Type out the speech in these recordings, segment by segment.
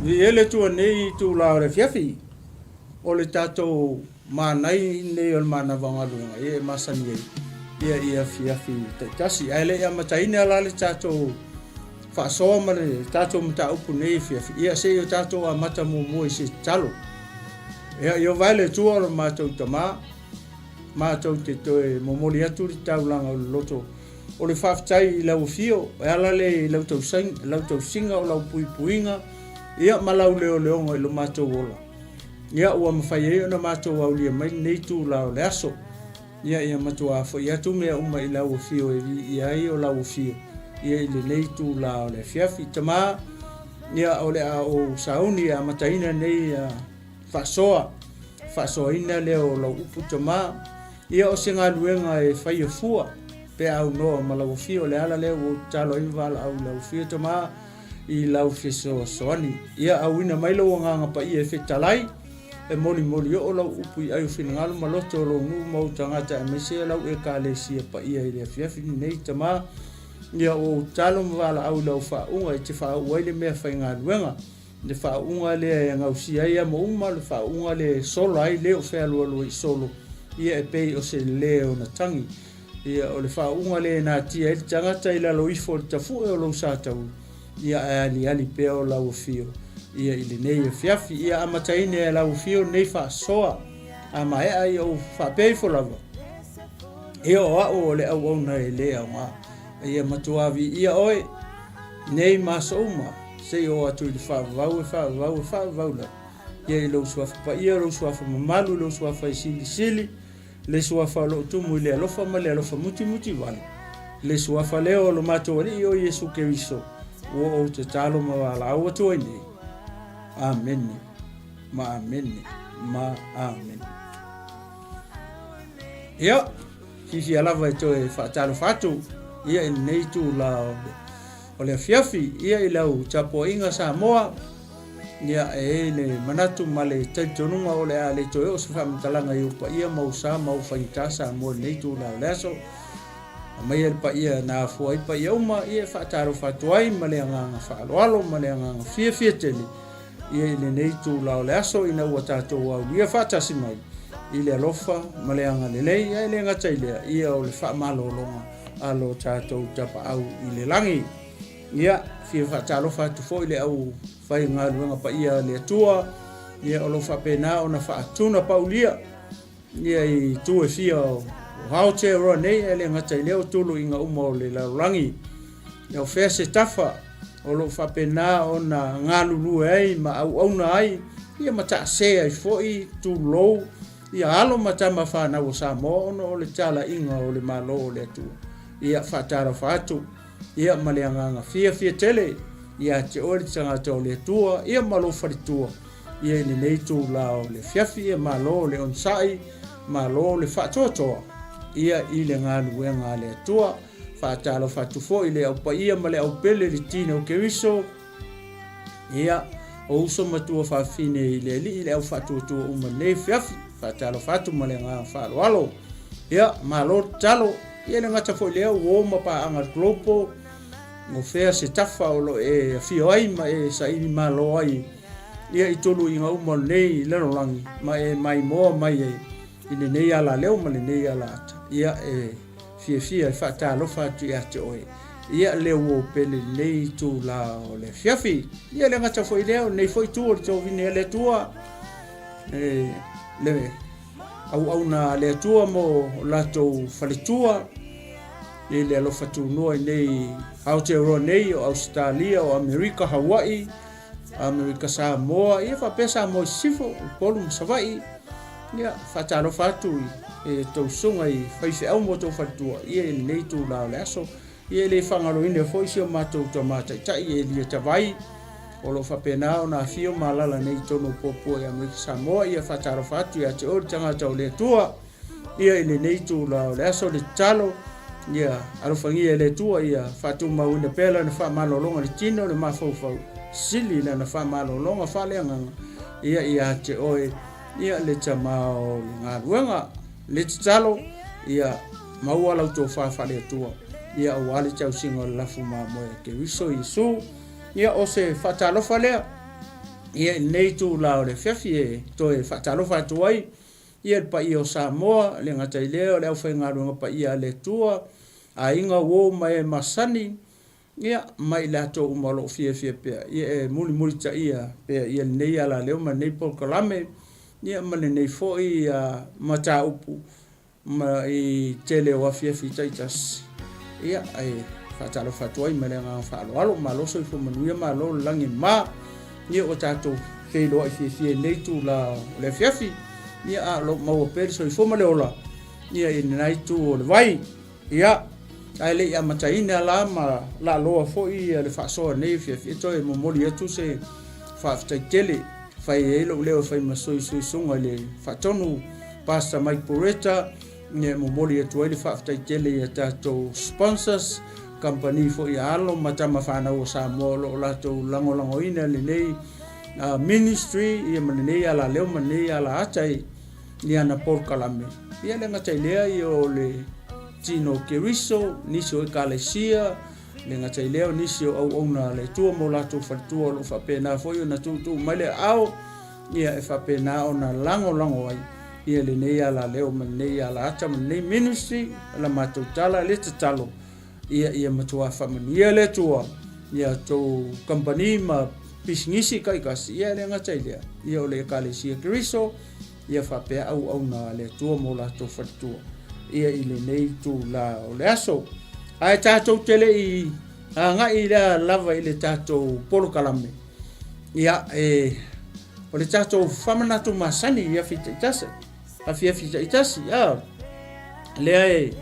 Viia le Atua i lenei itula o le afiafi, o le tatou manai lenei o le manava o galuega ia e masani ai ia i afiafi taitasi. Ae le i amataina la le tatou faasoa ma le tatou mataupu nei afiafi, ia se i o tatou amata muamua i se tatalo. Ia, Ieova e le Atua o lo matou Tama, matou te toe momoli atu le taulaga o le loto o le faafetai i lau afio e ala lea i lau tausiga o lau puipuiga ia ma lau leoleoga i lo matou ola. Ia ua mafai ai ona matou aulia mai lenei itula o le aso. Ia ia matua foi atu mea uma i lau afio e viia ai o lau afio ia i lenei itula o le afiafi. Tama, ia o le a ou sauni e amataina nei ia faasoa, faasoaina lea o lau upu tama, ia o se galuega e faia fua pe a aunoa ma lau afio. O le ala lea ua ou tatalo ai ma valaau i lau afio tama i lau fesoasoani. Ia auina mai lou agaga paia e fetalai, e molimoli oo lau upu i ai o finagalo ma loto o lou nuu ma ou tagata aemaise lau Ekalesia paia i le afiafi lenei tama. Ia ua ou tatalo ma valaau i lau faauuga e te faauu ai le mea faigaluega. Le faauuga lea e gausia ai amo uma, le faauuga lea e sola ai le o fealualu ai solo, ia e pei o se le ona tagi. Ia o le faauuga lea e natia ai le tagata i lalo ifo o le tafue o lou sataui, ia ae aliali pea o lau afio ia i lenei afiafi. Ia amataina e lau afio lenei faasoa, a maea ia ou faapea ifo lava, ia o au o le auauna e le aoga. Ia matua viia oe nei ma aso uma, se i oo atu i le faavavau e faavavau e faavavau lava. Ia i lou suafa paia, lou suafa mamalu, lou suafa e silisili, le suafa o lo o tumu i le alofa ma le alofa mutimuti vale, le suafa lea o lo matou Alii o Iesu Keriso, ua ou tatalo ma valaau atu ai nei. Amene, ma amene, ma amene. Ia, fiafia lava e toe faatalofa atu ia i lenei itula o le afiafi ia i lau tapuaiga Samoa. Ia, e i ai le manatu ma le talitonuga o le a le toe oo se faamatalaga i ou paia ma ou sa ma ou faigata Samoa i lenei itula o le aso. Aumaia le paia na afua ai paia uma, ia e faatalofa atu ai ma le agaga faaaloalo ma le agaga fiafia tele ia i lenei itula o le aso ina ua tatou aulia faatasi mai i le alofa ma le agalelei, ae le gata i lea, ia o le faamalologa a lo tatou Tapaau i le lagi. Ia, fia faatalofa atu foi i le aufaigaluega paia a le Atua, ia o lo o faapena ona faatunapaulia ia i itu e fia o Aotearoa nei, ae le gata i lea o tuluiga uma o le lalolagi. Ia o fea se tafa o lo o faapena ona galulue ai ma auauna ai, ia ma taase ai foi, tulou, ia alo ma tama fanau o Samoa ona o le talaiga o le Malo o le Atua. Ia faatalofa atu. Ia ma le agaga fiafia tele ia te oe le tagata o le Atua, ia ma lou faletua, ia i lenei itula o le afiafi, ia malo le onosai, malo le faatoatoa, ia i le galuega a le Atua. Faatalofa atu foi i le au paia ma le au pele i le tino o Keriso, Ia, o uso matua faafine i le alii le au faatuatua uma nei afiafi. Faatalofa atu ma le agaga faaaloalo. Ia, malo tatalo. Ia le gata foi lea, uo ma paaga le Global, o fea se tafa o lo e afio ai ma e saili malo ai ia i tuluiga uma o lenei lalolagi ma e maimoa mai ai i lenei alaleo ma lenei alaata. Ia, e fiafia e faatalofa atu ia te oe, ia le uo pele lenei itula o le afiafi. Ia le gata foi lea, o lenei foi itu o le tovine a le Atua, e, le auauna a le Atua mo latou faletua, i le alofa tunoa i nei Aotearoa nei, o Ausetalia, o Amerika, Hawaii, Amerika Samoa, ia faapea Samoa i Sisifo, Upolu ma Savaii. Ia, faatalofa atu i e tou susuga i faifeau ma outou faletua, ia i lenei itula o le aso. Ia e le faagaloina foi si o matou tama taitai Elia Tavai, o lo o faapena ona afio ma alaala nei i totonu o Puapua i Amerika Samoa. Ia faatalofa atu ia te oe le tagata o le Atua. Ia i lenei itula o le aso le tatalo, ia alofagia e le Atua ia faatumauina pea lana faamalologa i le tino, le mafaufau, sili lana faamalologa faaleagaga ia ia te oe ia le tama o le galuega. Le tatalo, ia maua lau tofa faale-Atua ia aua le tausiga o le lafu mamoe a Keriso Iesu. Ia o se faatalofa lea. Ia, i lenei itula o le afiafi e toe faatalofa atu ai ia le paia o Samoa, e le gata i lea o le aufaigaluega paia a le Atua, aiga, uo ma e masani, ia, ma i latou uma o lo o fiafia pea ia e mulimulitaia pea ia lenei alaleo ma lenei polokalame, ia ma lenei foi mataupu ma i tele o afiafi taitasi. Ia, e faatalofa atu ai ma le agaga faaaloalo. Malo soifua manuia, malo le lagi e mama. Ia, ua tatou feiloai fiafia i lenei itula o le afiafi. Ia, a o lo o maua pea le soifua ma le ola, ia, i lena itu o le vai. Ia, ae le i amataina la ma laaloa foi le faasoa nei afiafi, e toe momoli atu se faafetai tele. Fai ai lou leo e fai ma sui suisuga i le faatonu Pastor Mike Buretta, e momoli atu ai le faafetai tele i a tatou sponsors, kamupani foi a alo ma tama fanau o Samoa o lo o latou lagolagoina lenei ministry ia ma lenei alaleo ma lenei alaata i i ana polokalame. Ia le gata i lea ia o le tino Keriso, nisi o ekalesia, le gata i lea o nisi o auauna a le Atua ma o latou faletua o lo o faapena foi ona tuutuu mai le aao, ia e faapena ona lagolago ai ia lenei alaleo ma lenei alaata ma lenei ministry. La matou tala le tatalo ia ia matua faamanuia le Atua ia tou kamupani ma pisinisi taitasi, ia e le gata i lea, ia o le Ekalesia Keriso, ia faapea auauna a le Atua mo latou faletua, ia i lenei itula o le aso. Ae tatou te le i agai lea lava i le tatou polokalame, ia e o le tatou faamanatu masani i afi taitasi, afiafi taitasi, a lea e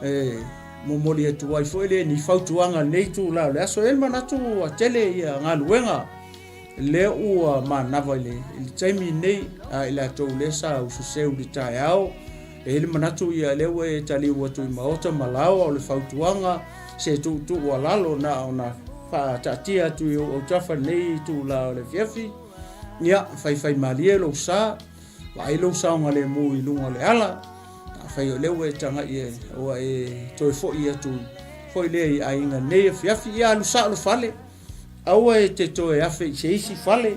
e momoli atu ai foi le ni fautuaga lenei itula o le aso. E i ai le manatu ua tele ia galuega lea ua manava i le, i le taimi nei a i latou lea sa ususeu i le taeao. E i ai le manatu ia lea ua e taliu atu i maota ma laoa o le fautuaga se tuutuu alalo na ona faataatia atu i ou autafa lenei itula o le afiafi. Ia, faifaimalie lou sa, vaai lou saogalemu i luga o le ala. Afai o lea ua e tagai e, ua e toe foi atu foi lea i aiga nei afiafi, ia alu sao le fale. Aua e te toe afe i se isi fale,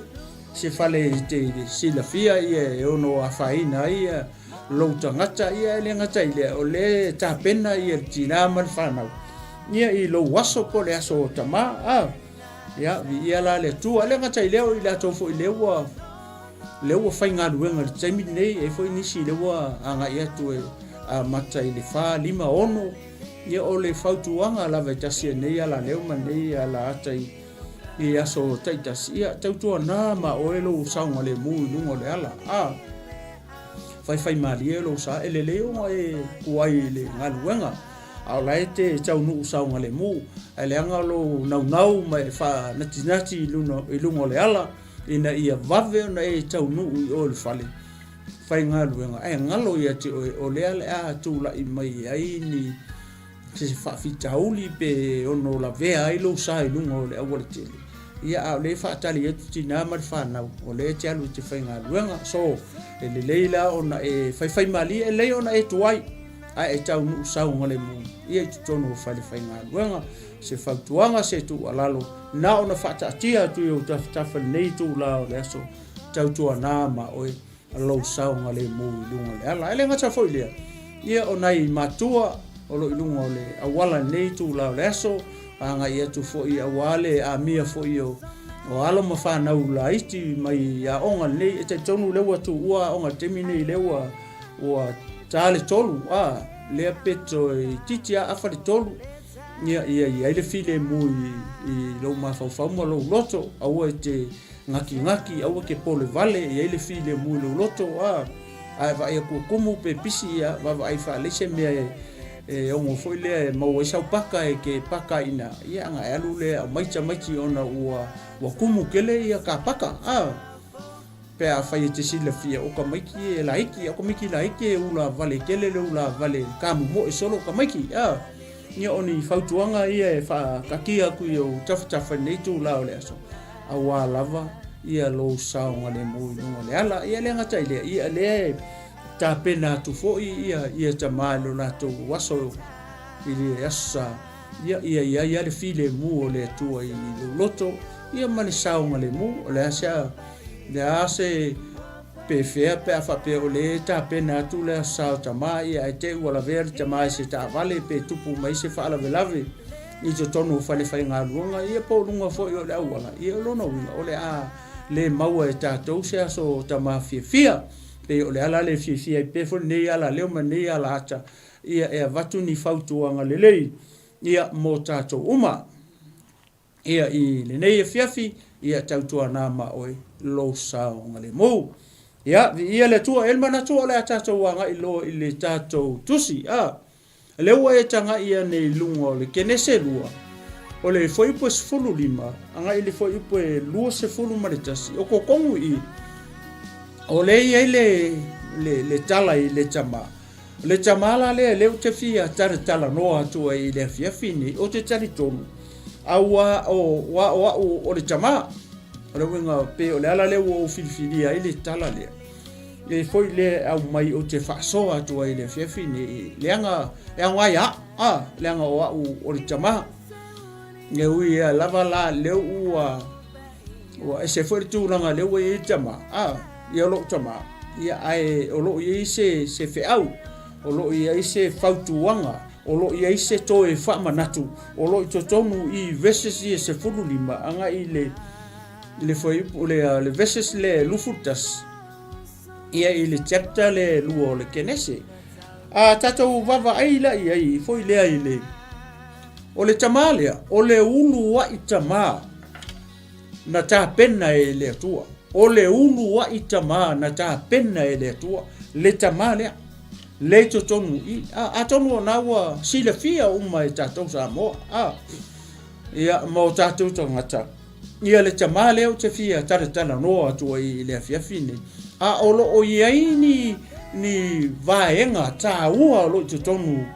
se fale e te silafia ia e ono afaina ai ia lou tagata, ia e le gata i lea, o lea e tapena ia le tina ma le fanau, ia i lou aso po o le aso o tama, a, ia, viia la le Atua. E le gata i lea, o i latou foi lea ua, lea ua faigaluega i le taimi lenei, e i ai foi nisi lea ua agai atu e amata i le 4, 5, 6, Ia o le fautuaga lava e tasi e nei alaleo ma nei alaata i, i aso taitasi, ia tautuana ma oe lou saogalemu i luga o le ala. A faifaimalie lou sa, e lelei ona e tuai i le galuega, a o la e te taunuu saogalemu, ae leaga lou naunau ma e faanatinati i luna, i luga o le ala, ina ia vave ona e taunuu i o i le fale faigaluega, ae galo ia te oe o lea le a tulai mai ai ni se faafitauli pe ono lavea ai lou sa i luga o le aualatele. Ia, a o lea e faatali atu tina ma le fanau, o lea e te alu i te faigaluega. So, e lelei la ona e faifaimalie, e lelei ona e tuai, ae e taunuu saogalemu ia i totonu o fale faigaluega. Se fautuaga, se tuualalo, na ona faataatia atu i ou tafatafa i lenei itula o le aso, tautuana ma oe lou saogalemu i luga o le ala. Ae le gata foi lea, ia o nai matua o lo i luga o le auala i lenei itula o le aso, agai atu foi aua le amia foi o, o alo ma fanau laiti mai aoga lenei. E talitonu lea ua tuua aoga i le taimi nei, lea ua, ua ta le tolu, a, lea pe toe itiiti a afa le tolu. Ia, ia i ai le filemu i, i lou mafaufau ma lou loto, aua e te gakigaki, aua e te pole vale, i ai le filemu i lou loto, a, a e vaai atu ua tumu pe pisi, ia, vaavaai faalelei se mea e, e ono foi lea e maua ai sau paka e te paka ai i ina, ia, ona e alu lea e aumai tamaiti ona ua, ua tumu tele ia ta paka, a. Pe afai e te silafia, o tamaiti e laiti, o tamaiti laiti e ula vale tele le ula vale kamomoe solo tamaiti, a. Ia o ni fautuaga ia e faataatia atu i ou tafatafa i lenei itula o le aso, aua lava ia lou saogalemu i luga o le ala. Ia le gata i lea, ia lea e tapena atu foi ia, ia tama i lo latou aso i le aso sa, ia, ia i ai lava le filemu o le Atua i lou loto, ia ma le saogalemu. O le a se, le a se pefea pe a faapea o lea e tapena atu le Aso Sa o Tama, ia ae te i ua lavea le tama i se taavale pe tupu mai se faalavelave i totonu o falefaigaluega, ia po o luga foi o le auala, ia o lona uiga o le a le maua e tatou se Aso Tama fiafia. Pei o le ala lea e fiafia ai pea foi lenei alaleo ma lenei alaata, ia e avatu ni fautuaga lelei ia mo tatou uma. Ia i lenei afiafi, ia tautuana ma oe lou saogalemu. Ia, viia le Atua. E i ai le manatu o le a tatou agai loa i le tatou tusi. A, lea ua e tagai ane i luga o le Kenese 2, o le fuaiupu e 15, agai i le fuaiupu e 21, o totonu i i, o lea e i ai le, le, le tala i le tama. O le tama la lea, lea ou te fia talatalanoa atu ai i le afiafi nei, ou te talitonu, aua o, aua o au o le tama. O le uiga pei o le ala lea ua ou filifilia ai le tala lea. E foi lea e aumai ou te faasoa atu ai i le afiafi nei, leaga e aoga ia au, a, leaga o au o le tama. E ui lava la lea ua Ua ese foi le tulaga lea ua i ai le tama, a, ia o lou tama, ia ae o lo o i ai se, se feau, o lo o i ai se fautuaga, o lo o i ai se toe faamanatu, o lo o i totonu i verses ia 15 agai i le, i le fuaiupu, le, le verses le 21, ia i le chapter le 2 o le Kenese. A tatou vaavaai la i ai foi lea i le, o le tama lea, o le uluai tama na tapena e le Atua. O le uluai tama na tapena e le Atua, le tama lea, le i totonu i, a, atonu o na ua silafia uma e tatou Samoa, a, ia, ma o tatou tagata, ia le tama lea ou te fia talatalanoa atu ai i le afiafi nei, a o lo o i ai ni, ni vaega taua o lo o i totonu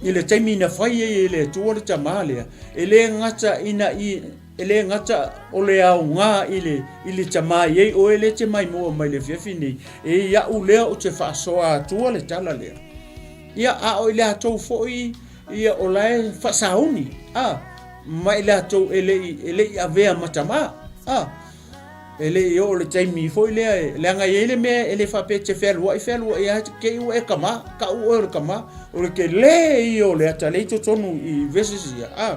I le taimi na fai ai e le Atua le tama lea, e le gata ina i, e le gata o le aoga i le, i le tama i ai oe lea e te maimoa mai le afiafi nei, e iaʻu lea ou te faasoa atua le tala lea. Ia, a o i latou foi ia o la e faasauni, a, ma i latou e le i, e le i avea ma tama, a. E le i oo le taimi foi lea, e, leaga e i ai le mea e le faapea e te fealuai, fealuai lava te i ua e kama, kau oe o le kama, o le tele ia o le ata lea i totonu i verses ia, a.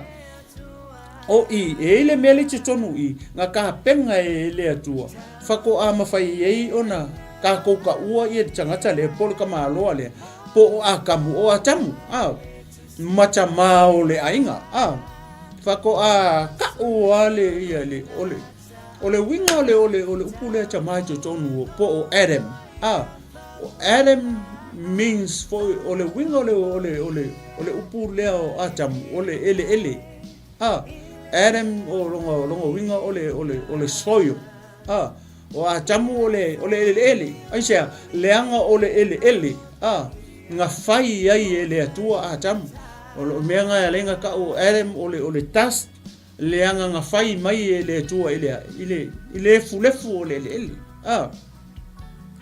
O i, e i ai le mea lea i totonu i, na tapena e le Atua, faatoa mafai ai ona tatou taua ia le tagata lea, po o le tamaloa lea, po o Atamu, o Atamu, a, ma tama o le aiga, a, faatoa kau lava le, ia le, o le, O le uiga o le, o le, o le upu lea tama i totonu o, po o Adam. A, o Adam means foi, o le uiga o le, o le, o le, o le upu lea o Atamu, o le eleele. A, Adam o lona, lona uiga o le, o le, o le soil. A, o Atamu o le, o le eleele. Aisea? Leaga o le eleele. A, na fai ai e le Atua Atamu. O le mea na e ala ai ona tau o Adam o le, o le dust. Leaga na fai mai e le Atua i le, i le, i le efulefu o le eleele. A,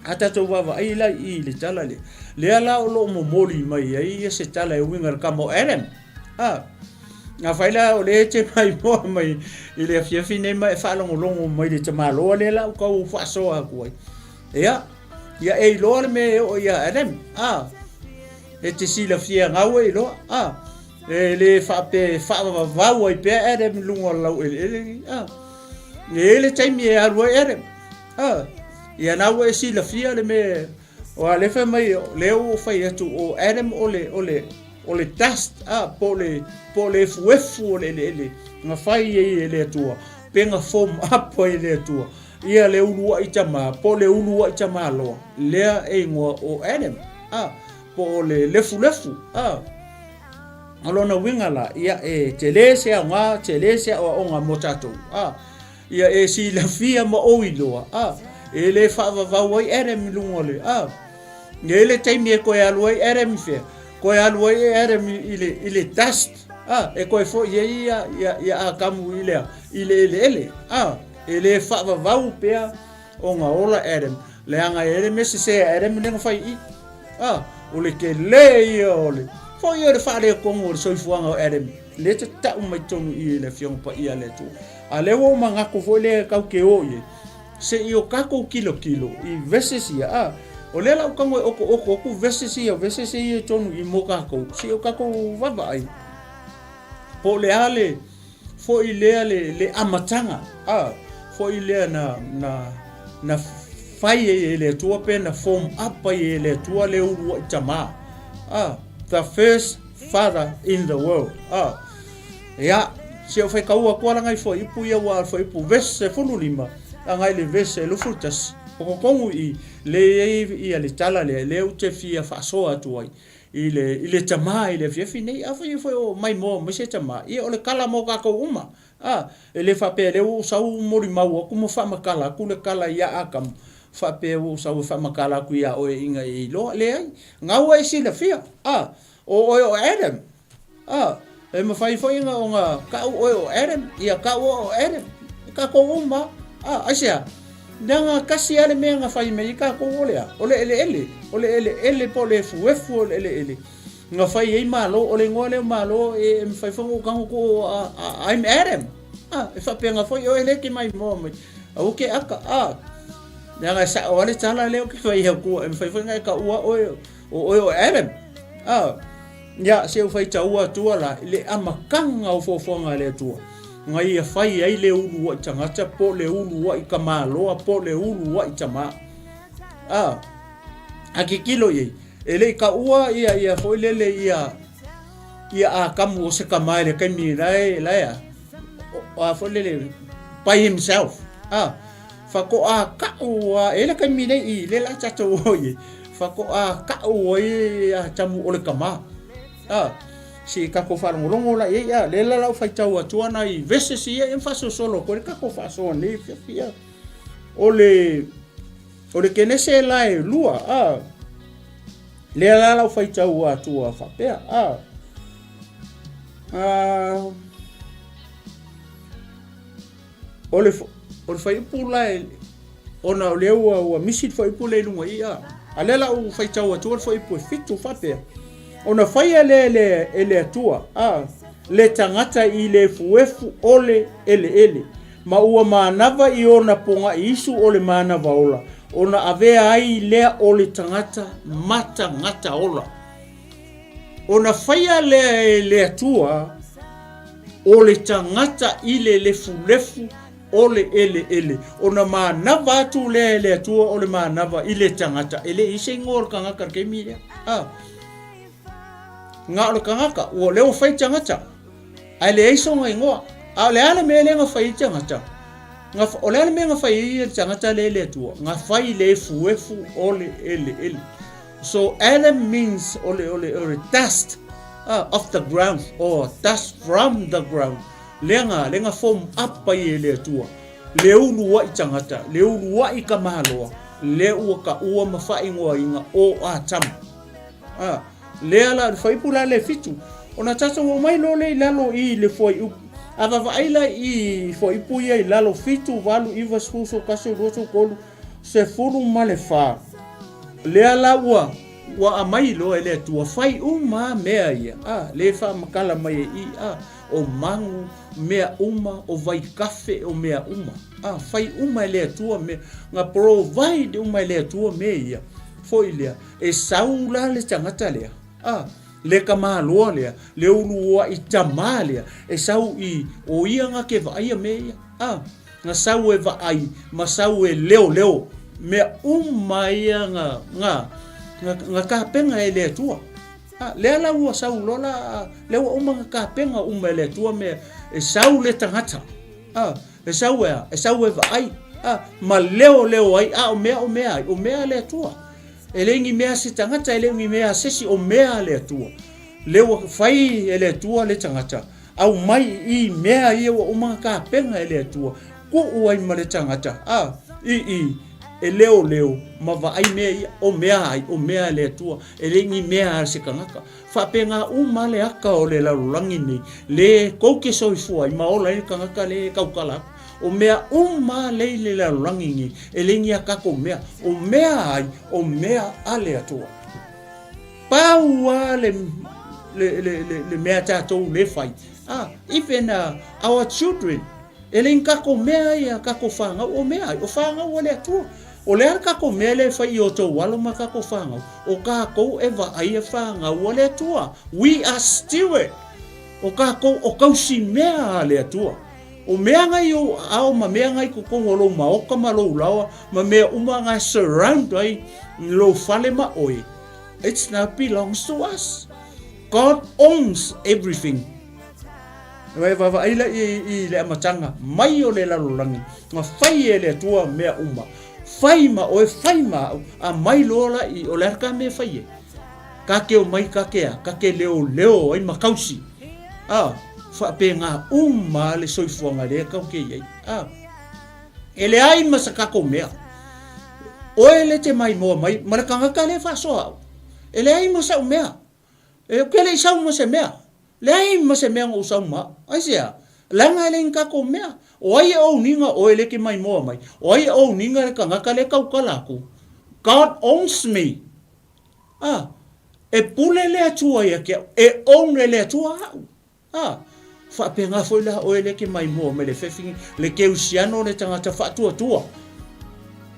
a tatou vaavaai la i le tala lea, lea la o lo o momoli mai ai ia se tala e uiga i le tama o Adam. A, afai la o lea e te maimoa mai i le afiafi nei ma e faalogologo mai i le tamaloa lea la ua tau faasoa atu ai, ia, ia e iloa le mea e oo ia Adam. A, e te silafia gau e iloa. A, E le faapea e faavavau ai pea Adam i luga o le laueleele lenei. A. E i ai le taimi e alu ai Adam. A. Ia na ua e silafia le mea aua lea fai mai lea ua fai atu o Adam o le o le o le dust a po o le po o le efuefu o le eleele na fai ai e le Atua pe na form up ai e le Atua ia le uluai tama po o le uluai tamaloa lea e igoa o Adam a po o le lefulefu a. O lona uiga la, ia e tele se aoga, tele se aoaoga mo tatou, a, ia e silafia ma ou iloa, a, e le faavavau ai Adam i luga o le, a, e i ai le taimi e toe alu ai Adam i fea? Toe alu ai Adam i le, i le dust, a, e toe foi ai ia, ia, ia Atamu i le, i le eleele, a, e le faavavau pea ona ola Adam, leaga e i ai le mea sese a Adam lea na fai i i. A, o le tele ia o le, foi o le faaletonu o le soifuaga o Adam, Lea te tau mai tonu i le Afioga Paia a le Atua. A lea ua ou manatu foi lea tatou te o i ai, se i o tatou tilotilo i verses ia, a, o lea la ou tago e otooto atu verses ia, verses ia i tonu i mo tatou, se i o tatou vaavaai, po o le a le, foi lea le, le amataga, a, foi lea na, na, na fai ai e le Atua pe na form up ai e le Atua le uluai tama, a, the first father in the world, a. Ia, se o faitaua atu ala ngai fuaiupu ia ua fuaiupu verse 15 agai le verse 21. O totonu i le i ai ia le tala lea, lea ou te fia faasoa atu ai i le, i le tama i le afiafi nei. Afai foi o maimoa mai se tama, ia o le kala mo tatou uma. A, e le faapea lea ua ou sau molimau atu ma faamatala atu le kala ia Atamu, faapea ua ou sau e faamatala atu ia oe ina e iloa. Leai, na ua e silafia. A, o oe o Adam. A, e mafai foi ona, ona kau oe o Adam, ia kau oe o Adam. E kākou uma. A, aisea? Leaga kasi lava le mea na fai mai ai kākou o le a? O le eleele. O le eleele po o le efuefu o le eleele. Na fai ai Malo, o le igoa lea o Malo e, e mafai foi ona ou tago atu o, a, a, I'm Adam. A, e faapena foi oe lea e te maimoa mai. Aua ke aka, a. Leaga e sao lava le tala lea ou te fai atu, e mafai foi ona e taua oe, o oe o Adam. A, Ia, se ua faitaua atua la i le amataga o fuafuaga a le Atua, na ia fai ai le uluai tagata po o le uluai tamaloa po o le uluai tama. A, a kikilo i ai, e le i taua ia, ia foi lele ia, ia Atamu o se tama i le taimi la e, la e a, o, a foi lele, by himself. A, faatoa kau a, e le taimi nei i le la tatou o i ai, Faatoa kau ai Atamu o le tama. A, se i tatou faalogologo la i ai, a, lea la lau faitau atu ana i verses ia ia ma faasolosolo atu ai le tatou faasoa nei afiafi, a. O le, o le Kenese la e lua, a, lea la lau faitau atu a faapea, a, a, O le, o le fuaiupu la e, ona o lea ua, ua misi le fuaiupu lea i luga i i, a. A lea la ua faitau atua le fuaiupu e fitu faapea, Ona faia lea e le, e le Atua, a, le tagata i le efuefu o le eleele, ma ua manava i ona pogaʻi isu o le manava ola, ona avea ai lea o le tagata ma tagata ola. Ona faia lea e le Atua o le tagata i le lefulefu o le eleele, ona manava atu lea e le Atua o le manava i le tagata. E le i se igoa o le tagata i le taimi lea. A. Na o le tagata, ua lea ua fai tagata, ae leai sona igoa. A o le a le mea lea na fai ai tagata? Na, o le a le mea na fai ai le tagata lea e le Atua? Na fai le efuefu o le eleele. So Adam means o le, o le, o le dust of the ground or dust from the ground. Lea nga, lea nga form up ai e le Atua. Le uluai tagata, le uluai tamaloa, lea ua taua ma faaigoaina o Atamu. Ah, lea la, le fuaiupu la le fitu. Ona tatou omai loa lea i lalo i le fuaiupu. A vaavaai la i fuaiupu ia i lalo, 7, 8, 9, 10, 11, 12, 13, 14, lea la ua ua aumai loa e le Atua, fai uma a mea ia, a, le faamatala mai e i, a, o magu, mea uma, o vaikafe, o mea uma, a, fai uma e le Atua mea, na provide uma e le Atua mea ia, foi lea, e sau la le tagata lea, a, le tamaloa lea, le uluai tama lea, e sau i, o ia na te vaaia mea ia, a. Na sau e vaai ma sau e leoleo mea uma ia na, na, na, na tapena e le Atua. A, lea la ua sau loa la, lea ua uma na tapena uma e le Atua mea e sau le tagata. A, e sau e a? E sau e vaai, a, ma leoleo ai, a o mea o mea ai, o mea a le Atua. E le ni mea a se tagata, e le ni mea a se isi, o mea a le Atua. Lea ua fai e le Atua le tagata, Aumai i mea ia ua uma ona tapena e le Atua, tuu ai ma le tagata, a, i, i, e leoleo ma vaai mea ia, o mea ai, o mea a le Atua, e le ni mea a se tagata. Faapena uma le aka o le lalolagi nei, le kou te soifua ai ma ola ai le tagata le e tautala atu. O mea uma le i le lalolagi nei, e le ni a tatou mea, o mea ai, o mea a le Atua. Pau lava le, le, le, le, le mea tatou le fai. Ah, even our children, e le ni kakou mea ia kakou fanau, o mea ai, o fanau a le Atua. O le a le kakou mea lea e fai i o outou alo ma kakou fanau? O kakou e vaaia fanau a le Atua. We are steward. O kakou o kausi mea a le Atua. O mea nga i ou aao ma mea nga i totonu o lou maota ma lou laoa ma mea uma nga e surround ai lou fale ma oe, it's now belongs to us. God owns everything. E vaavaai la i le amataga mai o le lalolagi, na fai e le Atua mea uma. Fai ma oe, fai ma au, a mai loa la i, o le a ka mea e fai ai? Ka ke omai ka ke a, ka ke leoleo ai ma kausi. A, faapena uma le soifuaga lea kau ke i ai. A, e leai ma sa kakou mea. Oe le te maimoa mai ma le kangaka lea e faasoa au. E leai ma sa'u mea. E ou te le i sau ma se mea. Leai ma se mea na ou sau ma au. Aisea? Leaga e leai ni kakou mea. O ai e ouniga oe le ke maimoa mai? O ai e ouniga le kangaka le taukala aku? God owns me. Ah, e pule le Atua ia te au. E own e le Atua a'u. A, faapena foi la oe le ke maimoa mai le fefigi, le keusiano le tagata faatuatua,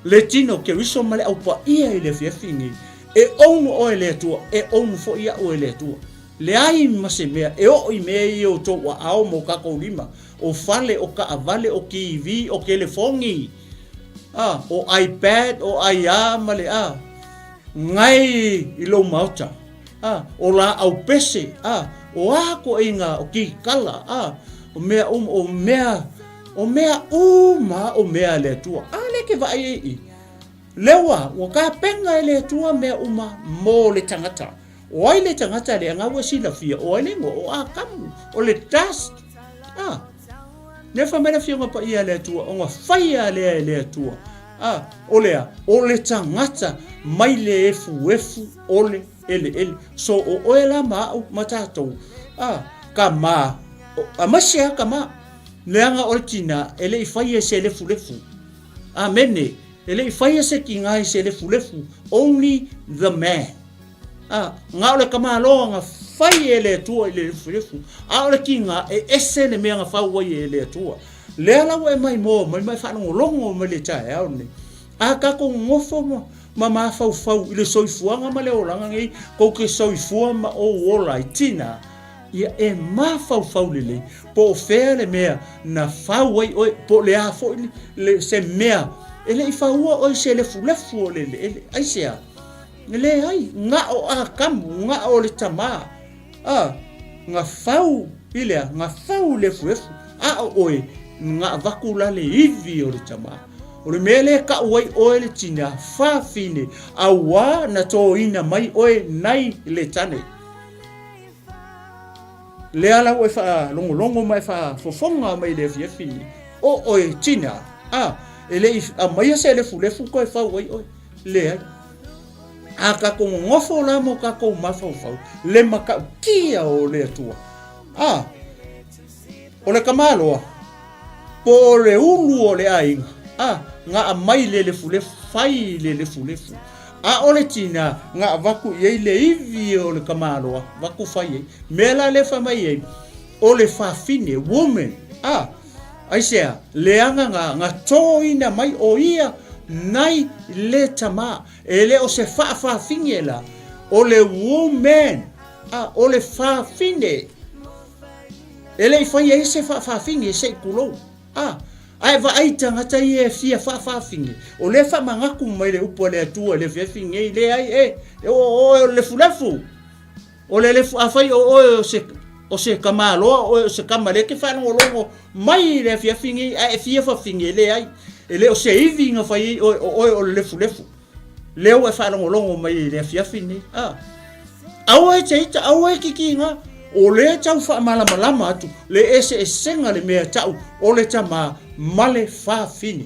le tino Keriso ma le au paia i le afiafi nei. E own oe e le Atua, e own foi a'u e le Atua. Leai ma se mea e oo i mea ia o tou aao ma o kakou lima, o fale, o kaavale, o TV, o kelefogi, a, o iPad, o ai a ma le a, gae i lou maota. A, o lāʻau pese, a, o a koʻiga, o kikala, a, o mea uma, o mea, o mea uma o mea a le Atua. A lea ke vaai ai i. Lea ua, ua kapena e le Atua mea uma mo le tagata. O ai le tagata lea nga ua silafia, o ai le igoa, o Akamu, o le dust. A, lea fai mai le Afioga Paia a le Atua, ona faia lea e le Atua. A, o le a? O le tagata mai le efuefu o le eleele. So o oe la ma a'u ma tatou, a, ka ma, aemaise a ka ma, leaga o le tina e le i faia i se lefulefu. Amene. E le i faia se tiga i se lefulefu, only the man. A, na o le tamaloa na fai e le Atua i le lefulefu, a o le tiga e ese le mea na fau ai e le Atua. Lea la ua e maimoa mai ma e faalogologo mai le taeao lenei. A tatou nonofo ma, ma mafaufau i le soifuaga ma le olaga nei, tou te soifua ma ou ola ai tina, ia e mafaufau lelei po o fea le mea na fau ai oe, po o le a foi le, le, se mea e le i faua oe i se lefulefu o le eleele. Aisea? Leai, na o Atamu, na o le tama, a, na fau i le a, na fau i le efuefu, a o oe, na avatu la le ivi o le tama. O le mea lea e kau ai oe le tina fafine, auā na tōina mai oe nai le tane. Lea la ua e faalogologo ma e faafofoga mai i le afiafi nei, o oe tina, a, e le i aumaia se lefulefu toe fau ai oe. Leai. A kakou nonofo la mo kakou mafaufau, le matautia o le Atua. A, o le tamaloa, po o le ulu o le aiga, a, na aumai le lefulefu, fai le lefulefu. A o le tina, na avatu i ai le ivi o le tamaloa, avatu fai ai. Mea la lea fai mai ai, o le fafine, woman, a, Aisea, leaga na, na tōina mai o ia nai le tama. E le o se faafafine la, o le woman, a, o le fafine. E le i fai ai se faafafine se i kulou. A, a e vaai tagata ia e fia faafafine, o lea faamanatu mai le upu a le Atua i le afiafi nei, leai e, e o oe o le lefulefu. O le lefu, afai o oe o se, o se tamaloa oe o se tama lea e te faalogologo mai i le afiafi nei ae e fia fafine, leai, e le o se ivi na fai ai oe, o oe o le lefulefu. Lea ua e faalogologo mai i le afiafi nei. A. Aua e te ita, aua e kikiga, o lea e tau faamalamalama atu le eseesega le mea tau o le tama ma le fafine.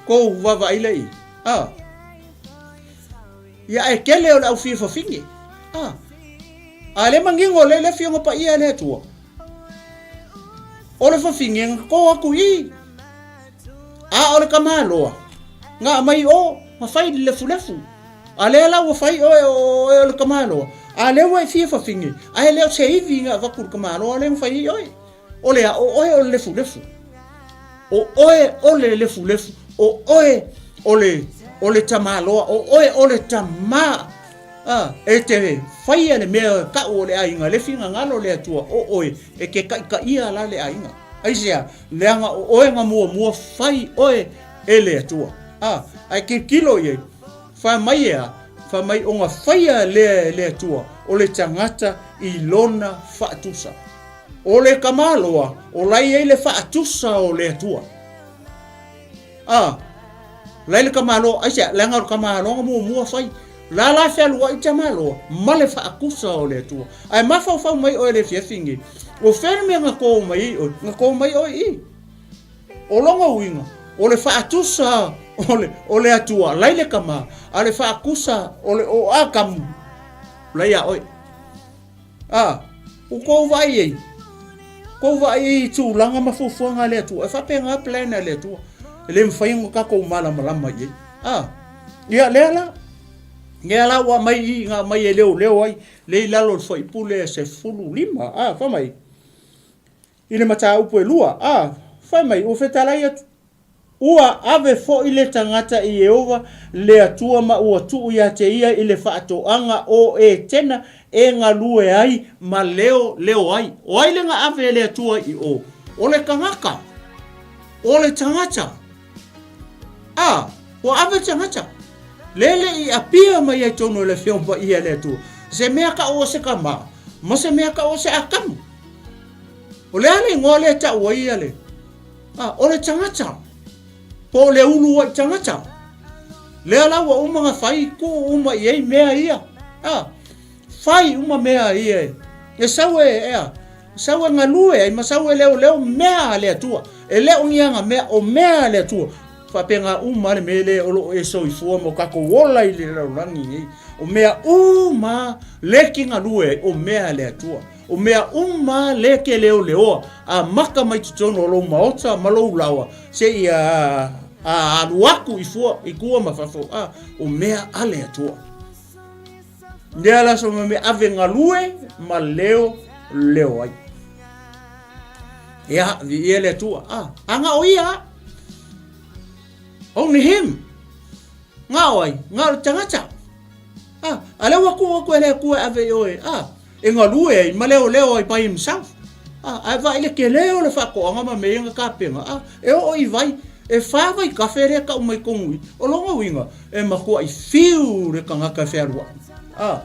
Kou vaavaai lea i. A. Ia ae tele o le au fia fafine. A. A le manino le le afioga paia e le Atua. O le fafine na to atu i. A o le tamaloa, na aumai o, na fai le lefulefu. A lea la ua fai oe o oe o le tamaloa. A lea ua e fia fafine, ae le o se ivi na avatu i le tamaloa lea na fai ai oe. O le a, o oe o le lefulefu. O oe o le lefulefu, o oe o le, o le tamaloa, o oe o le tama. A, e te faia le mea kau o le aiga, le finagalo o le Atua, o oe e te taitaia la le aiga. Aisea? Leaga o oe na muamua fai oe e le Atua. A, ae tilotilo i ai, fai mai e a? Fai mai ona faia lea e le Atua o le tagata i lona faatusa. O le tamaloa o la e i ai le faatusa o le Atua. A, la i le tamaloa, aisea? Leaga o le tamaloa na muamua fai. La la fealuai tamaloa ma le faatusa o le Atua. Ae mafaufau mai oe i le afiafi nei, o fea le mea na to mai ai oe? Na to mai oe i i. O lona uiga, o le faatusa o le, o le Atua, la i le tama, a le faatusa o le o Atamu, la iā oe. A, ua tou vaai ai, tou vaai ai i tulaga ma fuafuaga a le Atua, e faapena plan a le Atua, e le mafai ona tatou malamalama i ai. A, ia lea la, lea la ua aumai i i, na aumai e leoleo ai, lea i lalo o le fuaipule 15, a, fai mai, i le mataupu e 2, a, fai mai, ua fetalai atu, Ua ave foi le tagata i Ieova le Atua ma ua tuu ia te ia i le faatoaga o Etena e galue ai ma leo leo ai. O ai le na ave e le Atua i o? O le tagata. O le tagata. A, ua ave le tagata. Lele i apia mai ai tonu e le Afioga Paia le Atua. Se mea ka o se kama, ma se mea ka o se Atamu. O le a le igoa lea e tau ai ia le, A, o le tagata, po o le uluai tagata, lea la ua uma ona fai, tuu uma i ai mea ia. A, fai uma mea ia e, e sau e, e a, sau e galue ai ma sau e leoleo mea a le Atua. E le o ni ana mea, o mea a le Atua. Faapena uma le mea lea o lo o e soifua ma o tatou ola i le lalolagi nei. O mea uma le ke galue ai, o mea a le Atua. O mea uma le ke leoleoa, amata mai totonu o lou maota ma lou laoa, seia a alu aku i fua, i tua ma fafo, a, o mea a le Atua. Lea la so me ave galue ma leo leo ai. Ia, viia le Atua. A, a nga o ia. Only him. Nga o ai, nga o le tagata. A, a lea ua tuu atu e le Atua e ave i oe. A, e galue ai ma leoleo ai by himself. A, ae vaai le tele o le faatoaga ma mea ia na tapena. A, e oo i vai, e fa vaitafe lea e tau mai tonu i. O lona uiga, e matuai fiu le tagata e fealuai. A,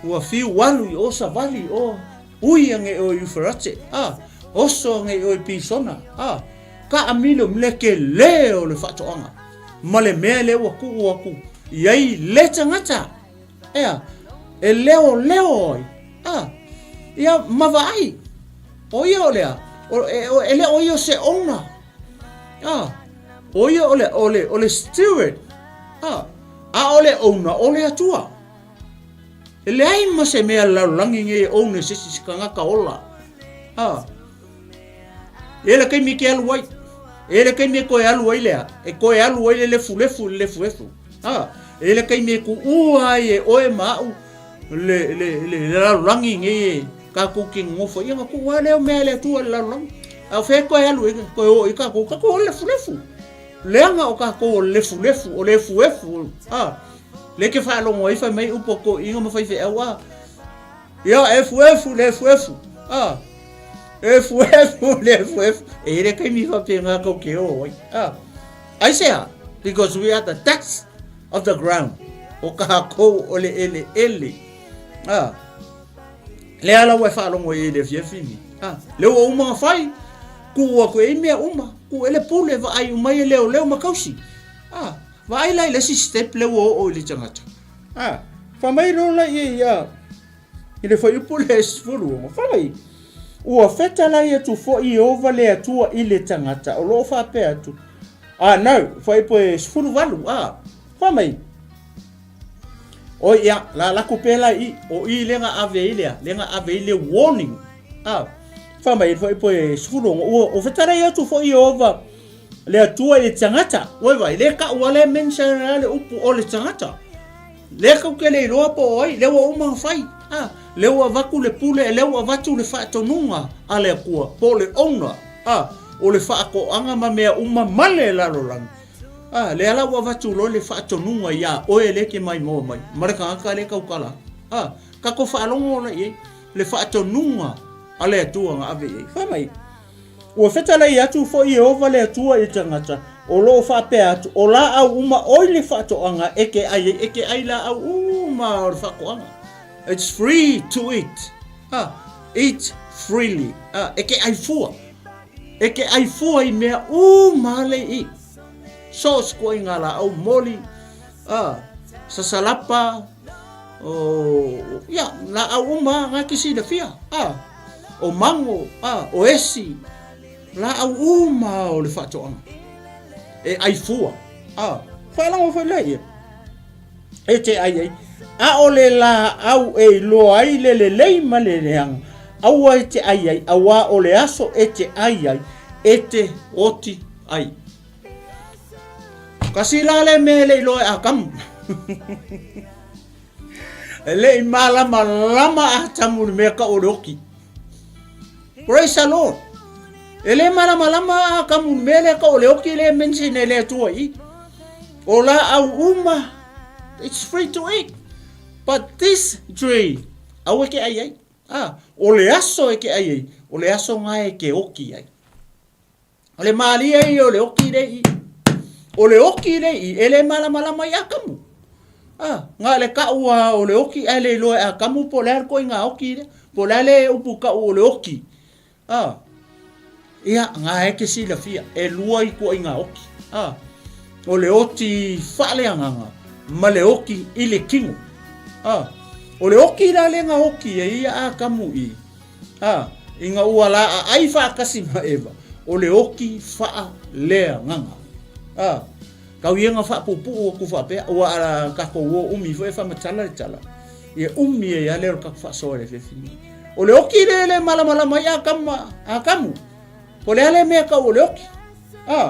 ua fiu alu i o savali i o, ui ane i o i Euferate. A, oso ane i o i Pisona. A, taamilo le tele o le faatoaga ma le mea lea ua tuu atu i ai le tagata. Ea, e leoleo ai. A, ia, ma vaai. O ia o lea, o, e, o, e le o ia o se owner. A, o ia o le, o le, o le steward. A, a o le owner o le Atua. E leai ma se mea lalolagi nei e own e se isi tagata ola. A, e le taimi e te alu ai. E le taimi e toe alu ai lea, e toe alu ai le lefulefu i le lefuefu. A, e le taimi e tuua ai e oe ma au le, le, le, le lalolagi nei e kākou ke nonofo ai. Ia na tuu lava lea o mea e le Atua i le lalolagi. A o fea e toe alu ai, toe oo i kākou, kākou o le lefulefu. Leaga o kākou o le lefulefu, o le efuefu. A, le ke faalogo ai fai mai upu a toeaiina ma faifeau, a, ia efuefu le efuefu. A, efuefu le efuefu. E i ai le taimi faapena tou te oo ai. A, Aisea? Because we are the dust of the ground. O kākou o le eleele. Ah. Lea la ua e faalogo i ai i le afiafi ni. Ah. Lea ua uma ona fai. Tuu atu e ai mea uma. Tuu e le pule, vaai uma ai e leoleo ma tausi. Ah. Vaai la i le isi step lea ua oo i le tagata. Ah. Fai mai loa la i ai, ah. I le fuaiupu lea e 16, fai mai, Ua fetalai atu foi Ieova le Atua i le tagata o lo o faapea atu, Ah, no, fuaiupu e 18, ah, fai mai, Oi, ia, la laku pea la i, o i lea na ave ai lea, lea na ave ai le warning, ah, fai mai, fuaiupu e 16, ua, ua fetalai atu foi Ieova le Atua i le tagata, oi vai, lea tau lava lea mention lea le upu o le tagata. Lea tou te le iloa po o ai, lea ua uma ona fai. A, lea ua avatu le pule, lea ua avatu le faatonuga a le Atua, po o le owner, a, o le faatoaga ma mea uma ma le lalolagi. A, lea la ua avatu loa le faatonuga iā oe lea e te maimoa mai, ma le tagata lea e tautala atu. A, tatou faalogo la i ai le faatonuga a le Atua na ave i ai. Fai mai, Ua fetalai atu foi Ieova le Atua i le tagata, o lo o faapea atu, O laau uma oi le faatoaga e te ai ai, e te ai laau uma o le faatoaga. It's free to eat. Ah, eat freely. Ah, e te ai fua. E te ai fua i mea uma le i. So se koe ngā laau moli, ah, sasalapa, o, ia, laau uma ngā te silafia, ah, o mango, ah, o esi, laau uma o le faatoaga. E ai fua, ah, whaalago foi lea ia. E te ai ai. A o le laau e iloa ai le lelei ma le leaga, aua e te ai ai, auā o le aso e te ai ai, e te oti ai. Kasi la le mea e le iloa e Atamu. E le i malamalama Atamu i le mea kau o le oki. Praise the Lord. E le malamalama Atamu i le mea lea kau o le oki lea e mention e le Atua i i. O laau uma, it's free to eat. But this tree, aua e ke ai ai. Ah, o le aso e ke ai ai, o le aso nga e ke oki ai. O le mālie ia o le oki le i. O le oki le i, e le malamalama i Akamu. Ah, ngā le kau a o le oki, ai le iloa e Akamu po le a koe ngā oki le, po le a le upu kau o le oki. Ah, ia, ngā e ke silafia, e lua i koe ngā oki. Ah, o le oti whaaleanganga, ma le oki i le kino. Ah, o le oki la le ngā oki e ia Akamu i, Ā, ina ua laaai faatasi ma Eva, o le oki faaleagaga. Ā, kau ia na faapuupuu atu faapea, ua ala tatou o umi foi e faamatala le tala, ia umi ai lava lea o le tatou faasoa i le afiafi nei. O le oki lea e le malamalama ai Akama, Akamu, po o le a lea mea tau o le oki. Ā,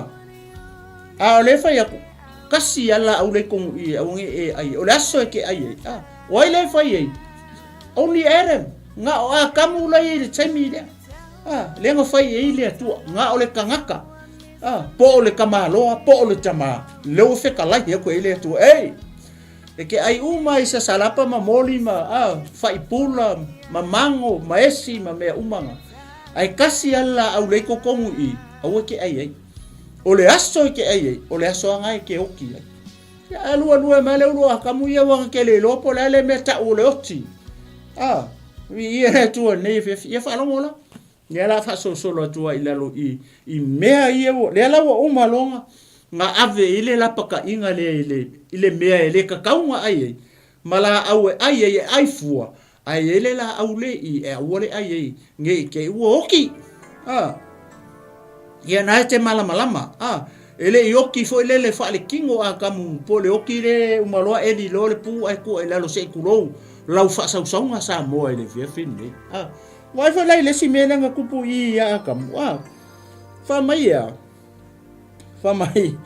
a o lea e fai atu, kasi a laau lea i tonu i e aua nei e ai, o le aso e te ai ai. Ā, o ai lea e fai ai? Only Adam, na o Akamu la ia i le taimi lea. A, lea na fai ai le Atua, na o le tagata, a, po o le tamaloa, po o le tamā, lea ua fetalai atu ai le Atua, ei, e ke ai uma i sasalapa ma moli ma, a, faipula, ma mango, ma esi, ma mea uma na. Ae kasi a le laau lea i totonu i i, aua e ke ai ai. O le aso e ke ai ai, o le aso lava na e ke oki ai. Ia a lualua mai le ulu a kamu ia ua ke le iloa po o le a le mea ta'u o le oti. A, viia le Atua i lenei afiafi. Ia faalogo la. Lea la faasolosolo atu ai i lalo i, i mea ia ua, lea la ua uma loa na ave i le lapaka'iga lea i le, i le mea e le tatau ona ai ai, ma laau e ai ai e ai fua, Ae i ai le laau le i e aua le ai ai ne i te i ua oki. A. Ia na e te malamalama. A. E le i oki foi le le faalekino a kamu po le oki le uma loa eli loa le pu ae tua i lalo se i tulou lau faasausauga Samoa i le afiafi lenei. A. Vaai foi la i le isi mea lea na tupu i i a Akamu. A. Fai mai ea. Fai mai.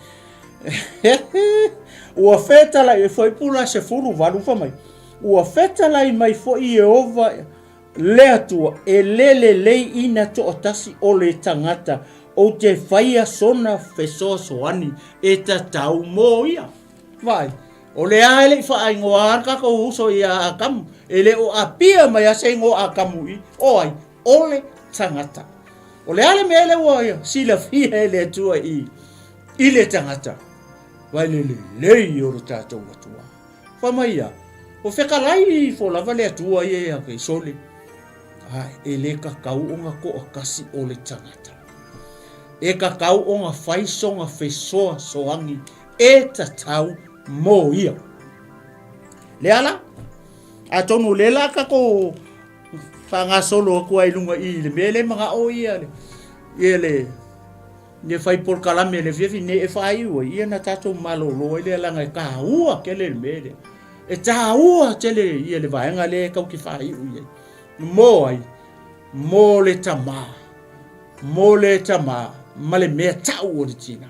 Ua fetalai e fuaipula 18 fai mai. Ua fetalai mai foi Ieova le Atua, e le lelei ina toatasi o le tagata, ou te faia sona fesoasoani e tatau mo ia. Vaai, o le a e le i faaigoa a le tatou uso ia Akamu, e le o apia mai a se igoa Akamu i, o ai, o le tagata. O le a le mea lea ua silafia e le Atua i, i le tagata, vai le lelei o le tatou Atua. Fai mai ia, ua fetalai ifo lava le Atua ia ia te sole, a e le tatau ona toatasi o le tagata. E tatau ona fai sona fesoasoani e tatau mo ia. Le ala? Atonu o lea la tatou faagasolo atu ai i luga i i le mea lea e manao ia le, ia le, ne fai polokalame le afiafi nei e faaiu ai, ia na tatou malolo ai lea leaga e taua tele le mea lea. E taua tele ia le vaega lea e tau te faaiu i ai. Mo ai, mo le tamā, mo le tamā ma le mea tau o le tinā.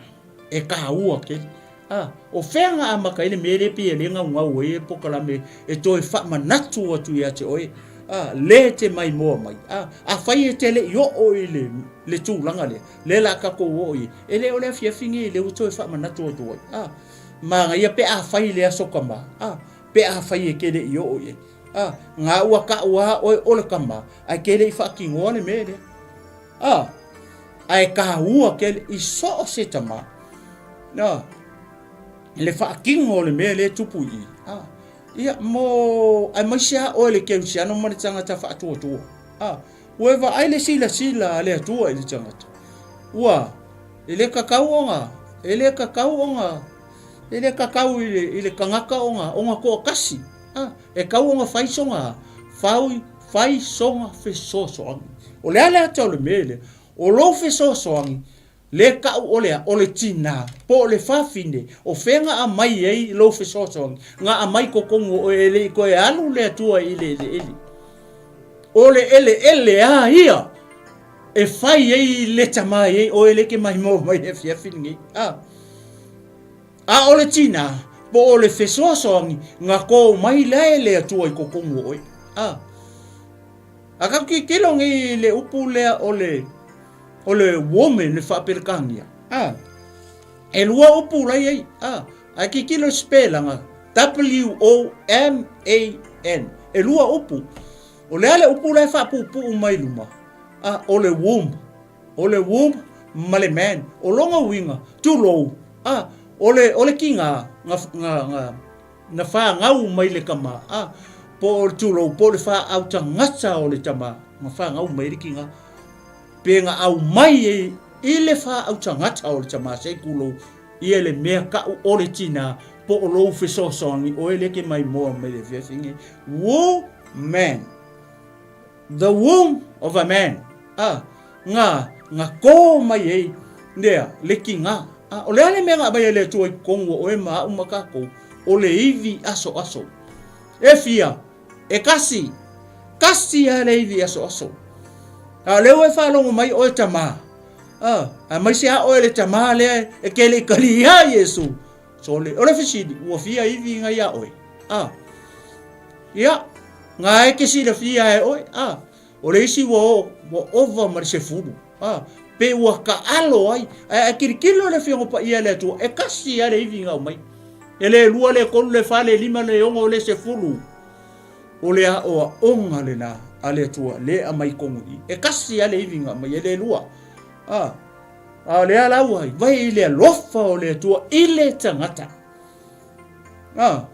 E taua tele. A, o fea na amata ai le mea lea pei e le gaugau ai e polokalame e toe faamanatu atu ia te oe, a, le e te maimoa mai. A, afai e te le i oo i le, le tulaga lea, lea o le a tatou oo i ai, e le o le afiafi nei lea ua toe faamanatu atu ai. A, manaia pe afai i le Aso Tama, a, pe afai e te le i oo i ai. A, na ua tau lava oe o le tama, ae te le i faatinoa le mea lea. A, ae taua tele i so o se tama, a, le faatino o le mea lea e tupu i i. A, ia, mo, aemaise lava oe le kerisiano ma le tagata faatuatua. A, ua e vaai le silasila a le Atua i le tagata. Ua, e le tatau ona, e le tatau ona, e le tatau i le, i le tagata ona, ona toatasi. A, e tau ona fai sona, fai, fai sona fesoasoani. O le a le ata o le mea lea? O lou fesoasoani, le tau o le a? O le tinā, po o le fafine, o fea na aumai ai lou fesoasoani? Na aumai i totonu o oe, e le i toe alu le Atua i le eleele. O le eleele a ia e fai ai le tama ai oe lea e te maimoa mai i le afiafi lenei. A. A o le tinā, po o le fesoasoani, na kō mai la e le Atua i totonu o oe. A. A tatou tilotilo nei i le upu lea o le, o le woman, le faa-Peretania, a, e lua upu la i ai, a, ae tilotilo i le sipelaga, W-O-M-A-N, e lua upu. O le a le upu la e faapuupuu mai luma? A, o le womb. O le womb ma le man. O lona uiga, tulou, a, o le, o le tiga na, na, na, na fanau mai le tama, a, po o le tulou, po o le faautagata o le tama, na fanau mai le tiga, pe na aumai ai i le faautagata o le tama, se i tulou, ia le mea kau o le tina, po o lou fesoasoani, oe lea ke maimoa mai le afiafi nei. Woman. The womb of a man, a, nga, nga kō mai ai lea, le kīnga. A, o le a le mea na aumai e le Atua i totonu o oe ma aʻu ma kākou? O le ivi asoaso. E fia? E kasi. Kasi lava le ivi asoaso. A o lea ua e faalogo mai oe tamā, a, aemaise lava oe le tamā lea e ke le i kaliā Iesu. Sole, o le fesili, ua fia ivi nga iā oe? A. Ia, nga e ke silafia e oe, a, o le isi ua o, ua ova ma le sefulu, a, pe ua kaalo ai, ae a kilokilo le Afioga Paia a le Atua, e kasi a le ivi nga aumai. E le lua, le tolu, le fa, le lima, le ono, le sefulu. O le aoaoga lena a le Atua, le aumai tonu i i. E kasi a le ivi nga aumai, e le lua. A, a o lea la ua vai i le alofa o le Atua i le tagata. A,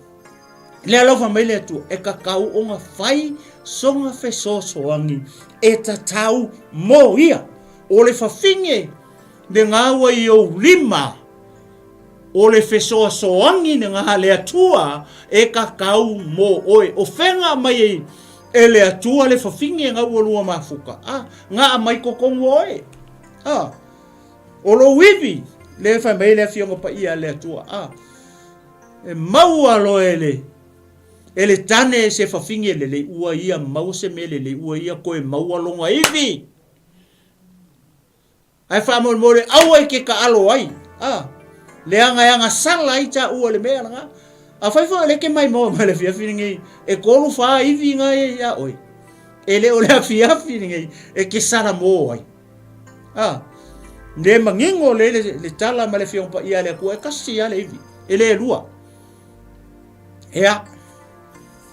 le alofa mai le Atua, e kakau ona fai sona fesoasoani e tatau mo ia. O le fafine le gaua i ou lima, o le fesoasoani le ga le Atua e kakau mo oe. O fega mai ei e le Atua le fafine ga ua lua mafuka, a, ga aumai totonu o oe. A, o lou ivi, le fai mai le Afioga Paia a le Atua, a, e maua loa e le, e le tane se fafine lelei, ua ia maua se mea lelei, ua ia toe maua lona ivi. Ae faamolemole aua i ke kaalo ai, a, leaga e agasala ai taua le mea lena. Afai foi o lea e te maimoa mai le afiafi lenei, e tolu fa ivi na ia iā oe. E le o le afiafi lenei e te salamo ai. A, le manino le, le, le tala ma le Afioga Paia a le Atua, e kasi lava le ivi, e le lua. Ea,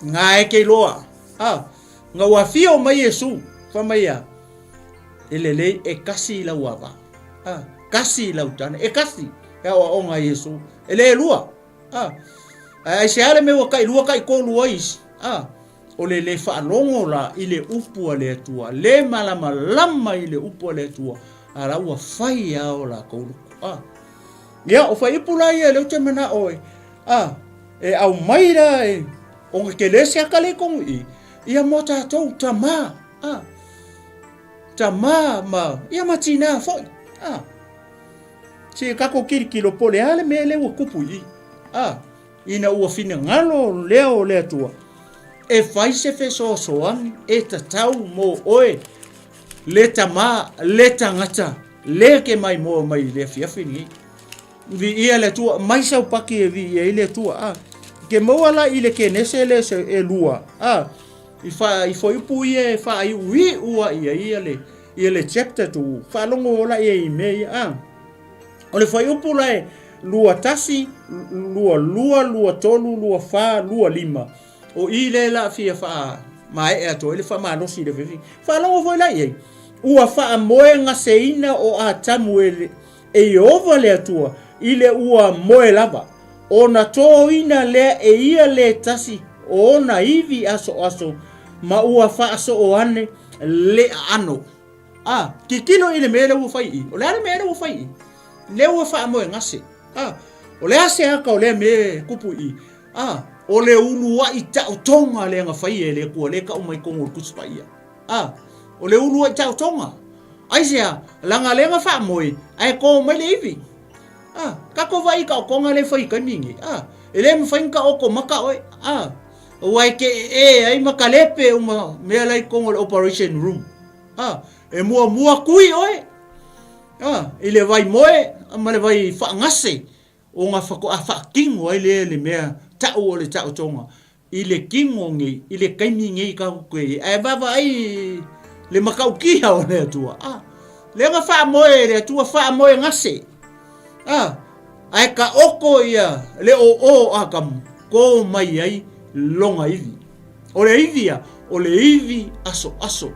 ngā e ke iloa. A, ngā ua afio mai Iesu, fai mai ia, e lelei e kasi i lau ava. A, kasi i lau tane, e kasi, e aoaoga a Iesu, e le lua. A, ae aisea le mea ua tailua taitolu ai isi? A, o le le faalogo la i le upu a le Atua, le malamalama i le upu a le Atua, a la ua fai lava o latou loto. A, ia, o faaiupu la ia lea ou te manao e, a, e aumai la e, ona tele se aka lea i tonu i i, ia mo tatou tamā, a, tamā ma, ia ma tinā foi, a. Se i tatou kilokilo po o le a le mea lea ua tupu i i. A, ina ua finagalo lea o le Atua e fai se fesoasoani e tatau mo oe, le tamā, le tagata, le ke maimoa mai i le afiafi lenei. Viia le Atua, mai sau paki e viia ai le Atua. A. Ke maua la i le Kenese le se e lua. A. I fa i fuaiupu ia e faaiuiu ai ia ia le ia le chapter tu. Faalogo la ia i mea ia. A. O le fuaiupu la e 21, 22, 23, 24, 25. O i lea la fia faa maea atu ai le faamalosi i le fefi. Faalogo foi la i ai. Ua faamoegaseina o Atamu e le, e Ieova le Atua i le ua moe lava, ona tōina lea e ia le tasi o ona ivi asoaso ma ua faasoo ane le aano. A, tilotilo i le mea lea ua fai i i. O le a le mea lea ua fai i i? Lea ua faamoegase. A, o le a se aka o lea mea e tupu i i? A, o le uluai taotoga lea na faia e le Atua lea e tau mai totonu o le Tusi Paia. A, o le uluai taotoga. Aisea? Leaga lea na faamoe, ae to mai le ivi. A, tatou vaai i taotoga lea e fai i taimi nei. A, e le mafai ona taoto mata oe. A, aua e te ee ai ma kalepe uma mea la i totonu o le operation room. A, e muamua tui oe, a, i le vai moe ma le vai faagase ona faatoa faatino ai lea le mea tau o le taotoga i le tino nei, i le taimi nei tatou te i ai. Ae vaavaai le matautia o le Atua, a, lea na faamoe e le Atua, faamoe gase, a, ae taoto ia le oo o Atamu, to mai ai lona ivi. O le ivi ia, o le ivi asoaso.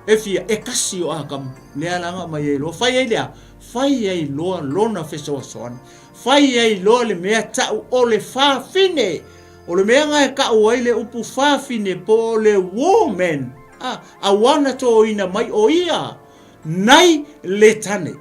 E fia, e kasi o Atamu, lea la na aumai ai loa. Fai ai le a? Fai ai loa lona fesoasoani. Fai ai loa le mea tau o le fafine. O le mea na e tau ai le upu fafine po o le woman, a, aua na tōina mai o ia nai le tane.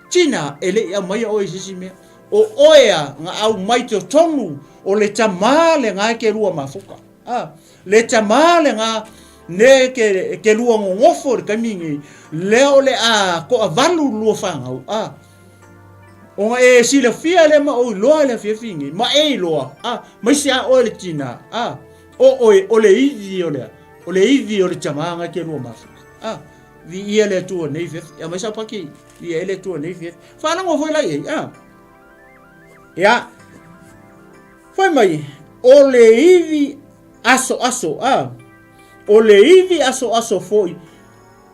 Tina, e le i aumaia oe i se isi mea. O oe a na aumai totonu o le tamā lena e ke lua mafuta. A, le tamā lena ne ke, ke lua nonofo i le taimi nei, lea o le a toavalu lua fanau. A, ona e silafia lea ma ou iloa le afiafi nei, ma e iloa, a, maise a oe le tina, a, o oe o le ivi o le, o le ivi o le tamā na ke lua mafuta. A, viia le Atua nei afiafi. Aumai sau paki, viia ai le Atua nei afiafi. Faalogo foi la i ai, a. Ia, fai mai, o le ivi asoaso, a, o le ivi asoaso foi,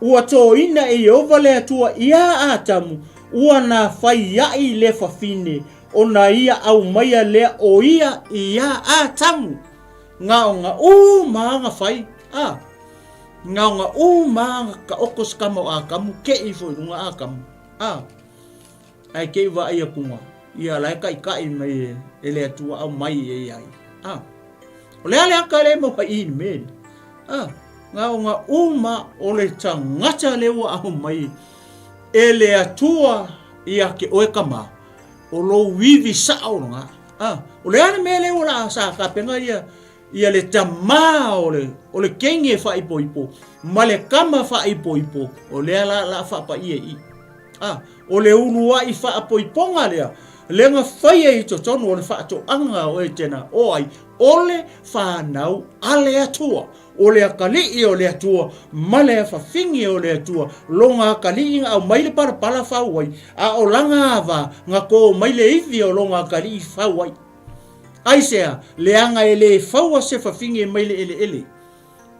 ua tōina e Ieova le Atua iā Atamu, ua na faiaʻi le fafine, ona ia aumaia lea o ia iā Atamu. Ngaonga uma na fai, a, ngaonga uma na taoto se kama o Atamu, keʻi ifo i luga Atamu, a. Ae kei vaai akuga, ia la e kaʻikaʻi mai e le Atua aumai e ia ia. A, o le a le aka le mau haʻi i le mea lea? A, gaoga uma o le tagata le ua aumai e le Atua ia te oe kama, o lou ivi saʻo lona. A, o le a le mea le ua laa sa tapena ia ia le tamā o le, o le kenge faaipoipo ma le kama faaipoipo, o lea la laa faapaia i i. A, o le uluai faapoipoga lea, lea na faia i totonu o le faatoaga o Etena, o ai? O le fanau a le Atua, o le akalii o le Atua, ma le afafine o le Atua, lona akalii na aumai le palapala fau ai, a o lana ava na kō mai le ivi o lona akalii fau ai. Aisea, leaga e le faua se fafine mai le eleele.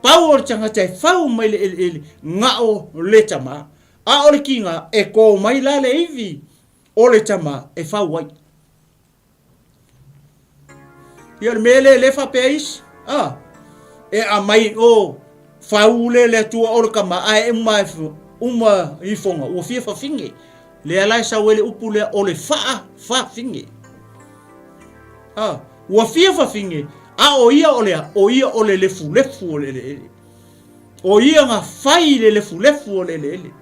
Pau o le tagata e fau mai le eleele, na o le tamā. A o le kiga e kō mai la le ivi o le tama e fau ai. Ia o le mea lea le faapea isi, a, e aumai o fau le le Atua o le kama ae uma uma ifoga ua fia fafine. Lea la e sau ai le upu lea o le faa fafine. A, ua fia fafine, a o ia o le a? O ia o le lefulefu o le eleele. O ia na fai i le lefulefu o le eleele.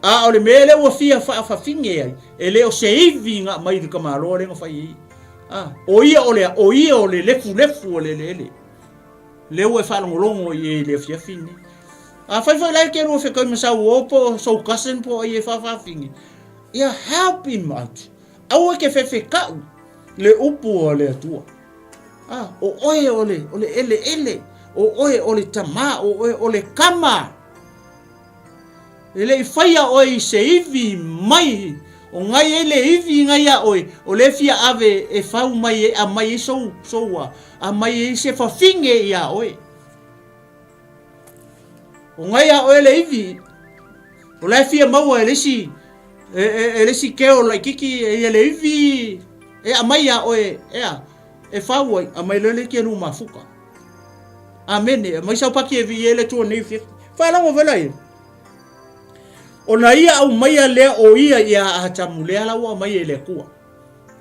A o le mea lea ua fia faafafine ai, e le o se ivi na aumai i le tamaloa lea na fai ai. A, o ia o le a? O ia o le lefulefu o le eleele. Lea ua e faalogologo i ai i le afiafi lenei. Afai foi la e te lua fetau ma sau uo po o sou cousin po o ai e faafafine, ia help him out. Aua e te fefetau le upu a le Atua. A, o oe o le, o le eleele, o oe o le tamā, o oe o le kama. E le i faia oe i se ivi mai. O gai ai le ivi gai iā ʻoe, o lea e fia ave e fau mai ai, aumai ai sou, sou a, aumai ai se fafine iā ʻoe. O gai iā ʻoe le ivi, o la e fia maua e le isi, e, e, e le isi keo laitiiti e ia le ivi e aumai iā ʻoe, ea, e fau ai, aumai loa le ke lu mafuta. Amene, aumai sau paki e viia ai le Atua nei fiafi. Faalogo foi la ia. Ona ia aumaia lea o ia iā Atamu lea la ua aumai e le Atua.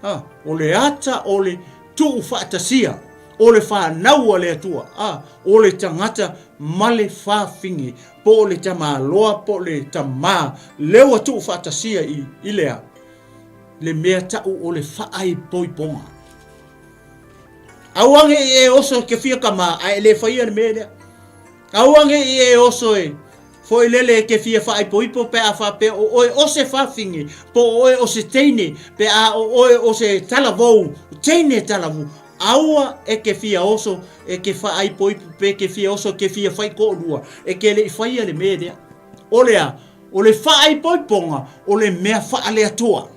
Ha, o le ata o le tuufaatasia, o le fanau a le Atua, a, o le tagata ma le fafine, po o le tamaloa po o le tamā, lea ua tuufaatasia i, i le a? Le mea tau o le faaipoipoga. Aua ne i e oso e ke fia kamā, a e le faia le mea lea. Aua ne i e oso e foi lele e ke fia faaipoipo pe a faapea o oe o se fafine, po o oe o se teine, pe a o oe o se talavou, teine talavu. Aua e ke fia oso e ke faaipoipo pe ke fia oso e ke fia faitoalua, e ke le i faia le mea lea. O le a? O le faaipoipoga o le mea faaleatua.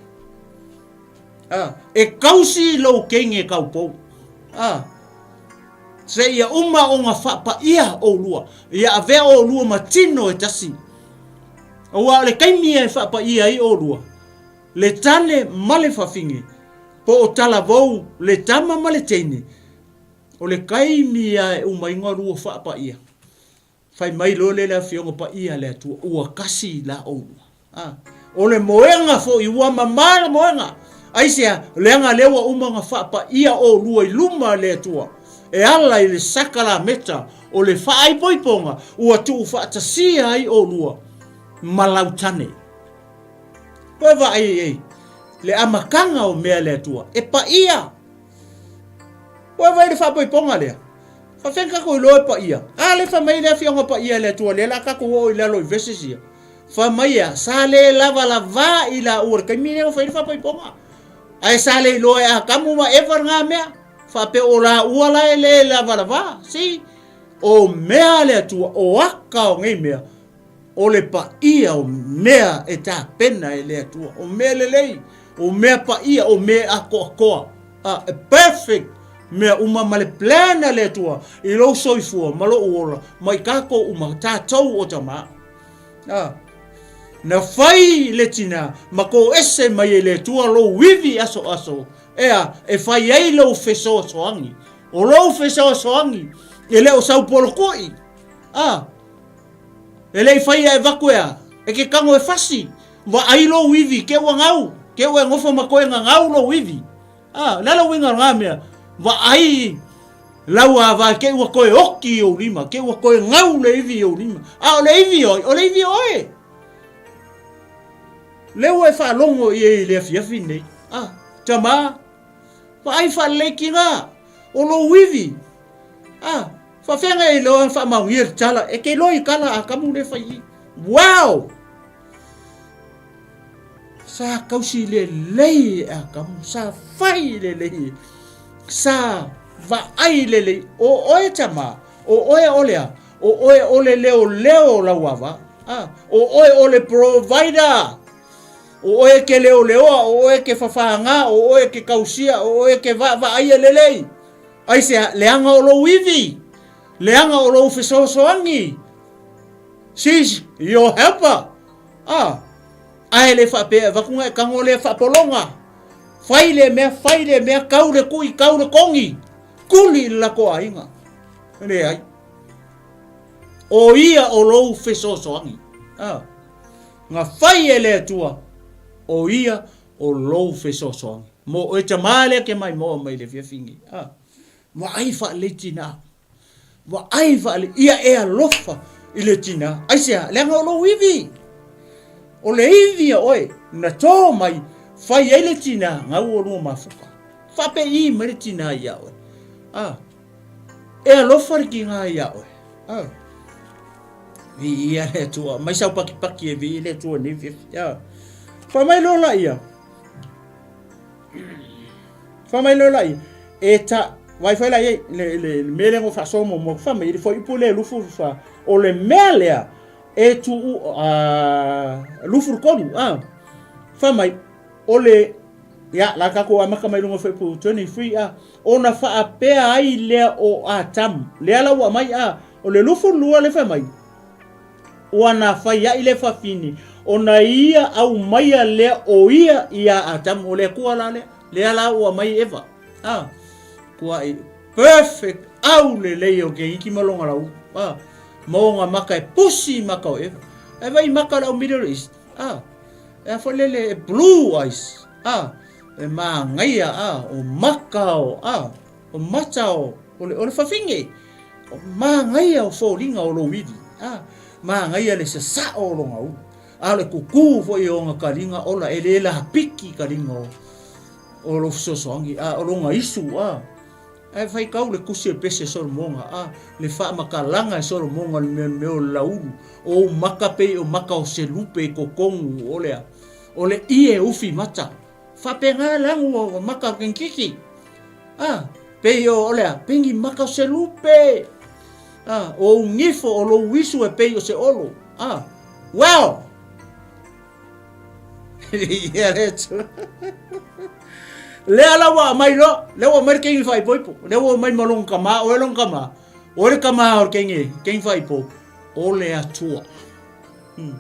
A, e kausi lou keine kaupou. A, seia uma ona faapaia oulua, ia avea oulua ma tino e tasi. Aua o le taimi ia e faapaia ai oulua, le tane ma le fafine, po o talavou le tama ma le teine, o le taimi ia e uma ai ona lua faapaia. Fai mai loa lea le Afioga Paia a le Atua, ua kasi la oulua. A, o le moega foi, ua mamā le moega. Aisea? Leaga lea ua uma ona faapaia oulua i luma le Atua, e ala i le sakalameta o le faaipoipoga ua tuufaatasia ai oulua ma lau tane. Koe vaai i ai le amataga o mea a le Atua, e paia. Koe vaai i le faaipoipoga lea. Faafetai tatou iloa e paia. A le fai mai le afioga paia le Atua lea la tatou oo i lalo i verses ia. Fai mai ia sa le lavalavā i laua i le taimi lea na fai ai le faapaipoga. Ae sa le iloa e Atamu ma Eva lena mea. Faapea o laua la e le lavalavā. See? O mea a le Atua, o aka o nei mea, O le paia o mea e tapena e le Atua, o mea lelei, o mea paia, o mea e atoatoa, a, e perfect mea uma ma le plan a le Atua i lou soifua ma lou ola ma i tatou uma, tatou o tama. A, na fai le tina ma toese mai e le Atua lou ivi asoaso, ea, e fai ai lou fesoasoani. O lou fesoasoani e le o sau polokoi, a, E le i faia e avatu e a? E ke kago e fasi. Vaai lou ivi, ke ua gau, ke ua e nofo ma koe gagau lou ivi. A, le a le uiga o lena mea? Vaai lau ava ke ua koe oki i ou lima, ke ua koe gau le ivi i ou lima. A o le ivi oi, o le ivi oe. Le ua e faalogo i ai i le afiafi nei. A, tama, vaai faalelei kina, o lou ivi. A, Faafeaga e iloa faamaonia le tala, e ke iloa i kala a kamu le fai i. Wow! Sa kausi lelei e Akamu, sa fai lelei, sa vaai lelei. O oe tama, o oe o le a, o oe o le leoleo o lau ava, a, o oe o le provider. O oe ke leoleoa, o oe ke fafāgā, o oe ke kausia, o oe ke vaavaaia lelei. Aisea? Leaga o lou ivi, leaga o lou fesoasoani. She's your helper. Ah, ae le faapea e avatu na e tago lea faapologa. Fai le mea, fai le mea, kau le kui, kau le kogi. Kuli i le latou aiga. Leai. O ia o lou fesoasoani. Ah, na fai e le Atua, o ia o lou fesoasoani. Mo oe tama lea ke maimoa mai le fiafi nei. A, vaai faalelei tina. Vaai faalelei, ia e alofa i le tina. Aisea, leaga o lou ivi. O le ivi a oe, na tō mai, fai ai le tina, gau o lua mafuka. Faapei mai le tina ia oe. A, e alofa le tina ia oe. A, viia le Atua. Mai sau pakipaki e viia le Atua nei fiafi. A, fai mai loa laia. Fai mai loa laia. E ta, vai fai laia, le, le, le mea lea no faasoa muamua. Fai mai, le fuaiupu lea 24. O le mea lea, e tuu, a, 23, a. Fai mai. O le, ia, la tatou amata mai luga fuaiupu 23 a, ona faapea ai lea o Atamu, lea la ua aumai a, o le 22 lea fai mai, ua na fai ai le fafine, ona ia aumaia lea o ia iā Atamu, o le Atua la lea, lea la ua aumai Eva, a, tuai, perfect, aulelei o ke iki ma longa lau, a, ma ona maka e pusi maka o Eva, ae vai maka o le au Middle East, a, E a foi lele e blue eyes a e māngaia a o maka o a o mata o o le o le fafine o māngaia o foliga o lou ivi a māngaia le sasao o lona ulu a o le kukū foi o ona kaliga ola e le lapiki kaliga o o lou fesoasoani a o lona isu a Ae faitau le tusi o le pese e Solomoga, a, le faamatalaga e Solomoga le mea mea o le laulu, o ou maka pei o maka o se lupe i totonu o le a, o le ie ufi mata. Faapena le agu o maka o kenkiki. A, pei o, o le a, pei ni maka o se lupe. A, o ou gifo o lou isu e pei o se olo. A, wow! Ia le Atua. Lea la ua aumai loa, lea ua aumai le keini faaipoipo, lea ua aumai ma lona tama, o ai lona tama? O ai le tama o le keini, keini faaipo? O le Atua. Hmm.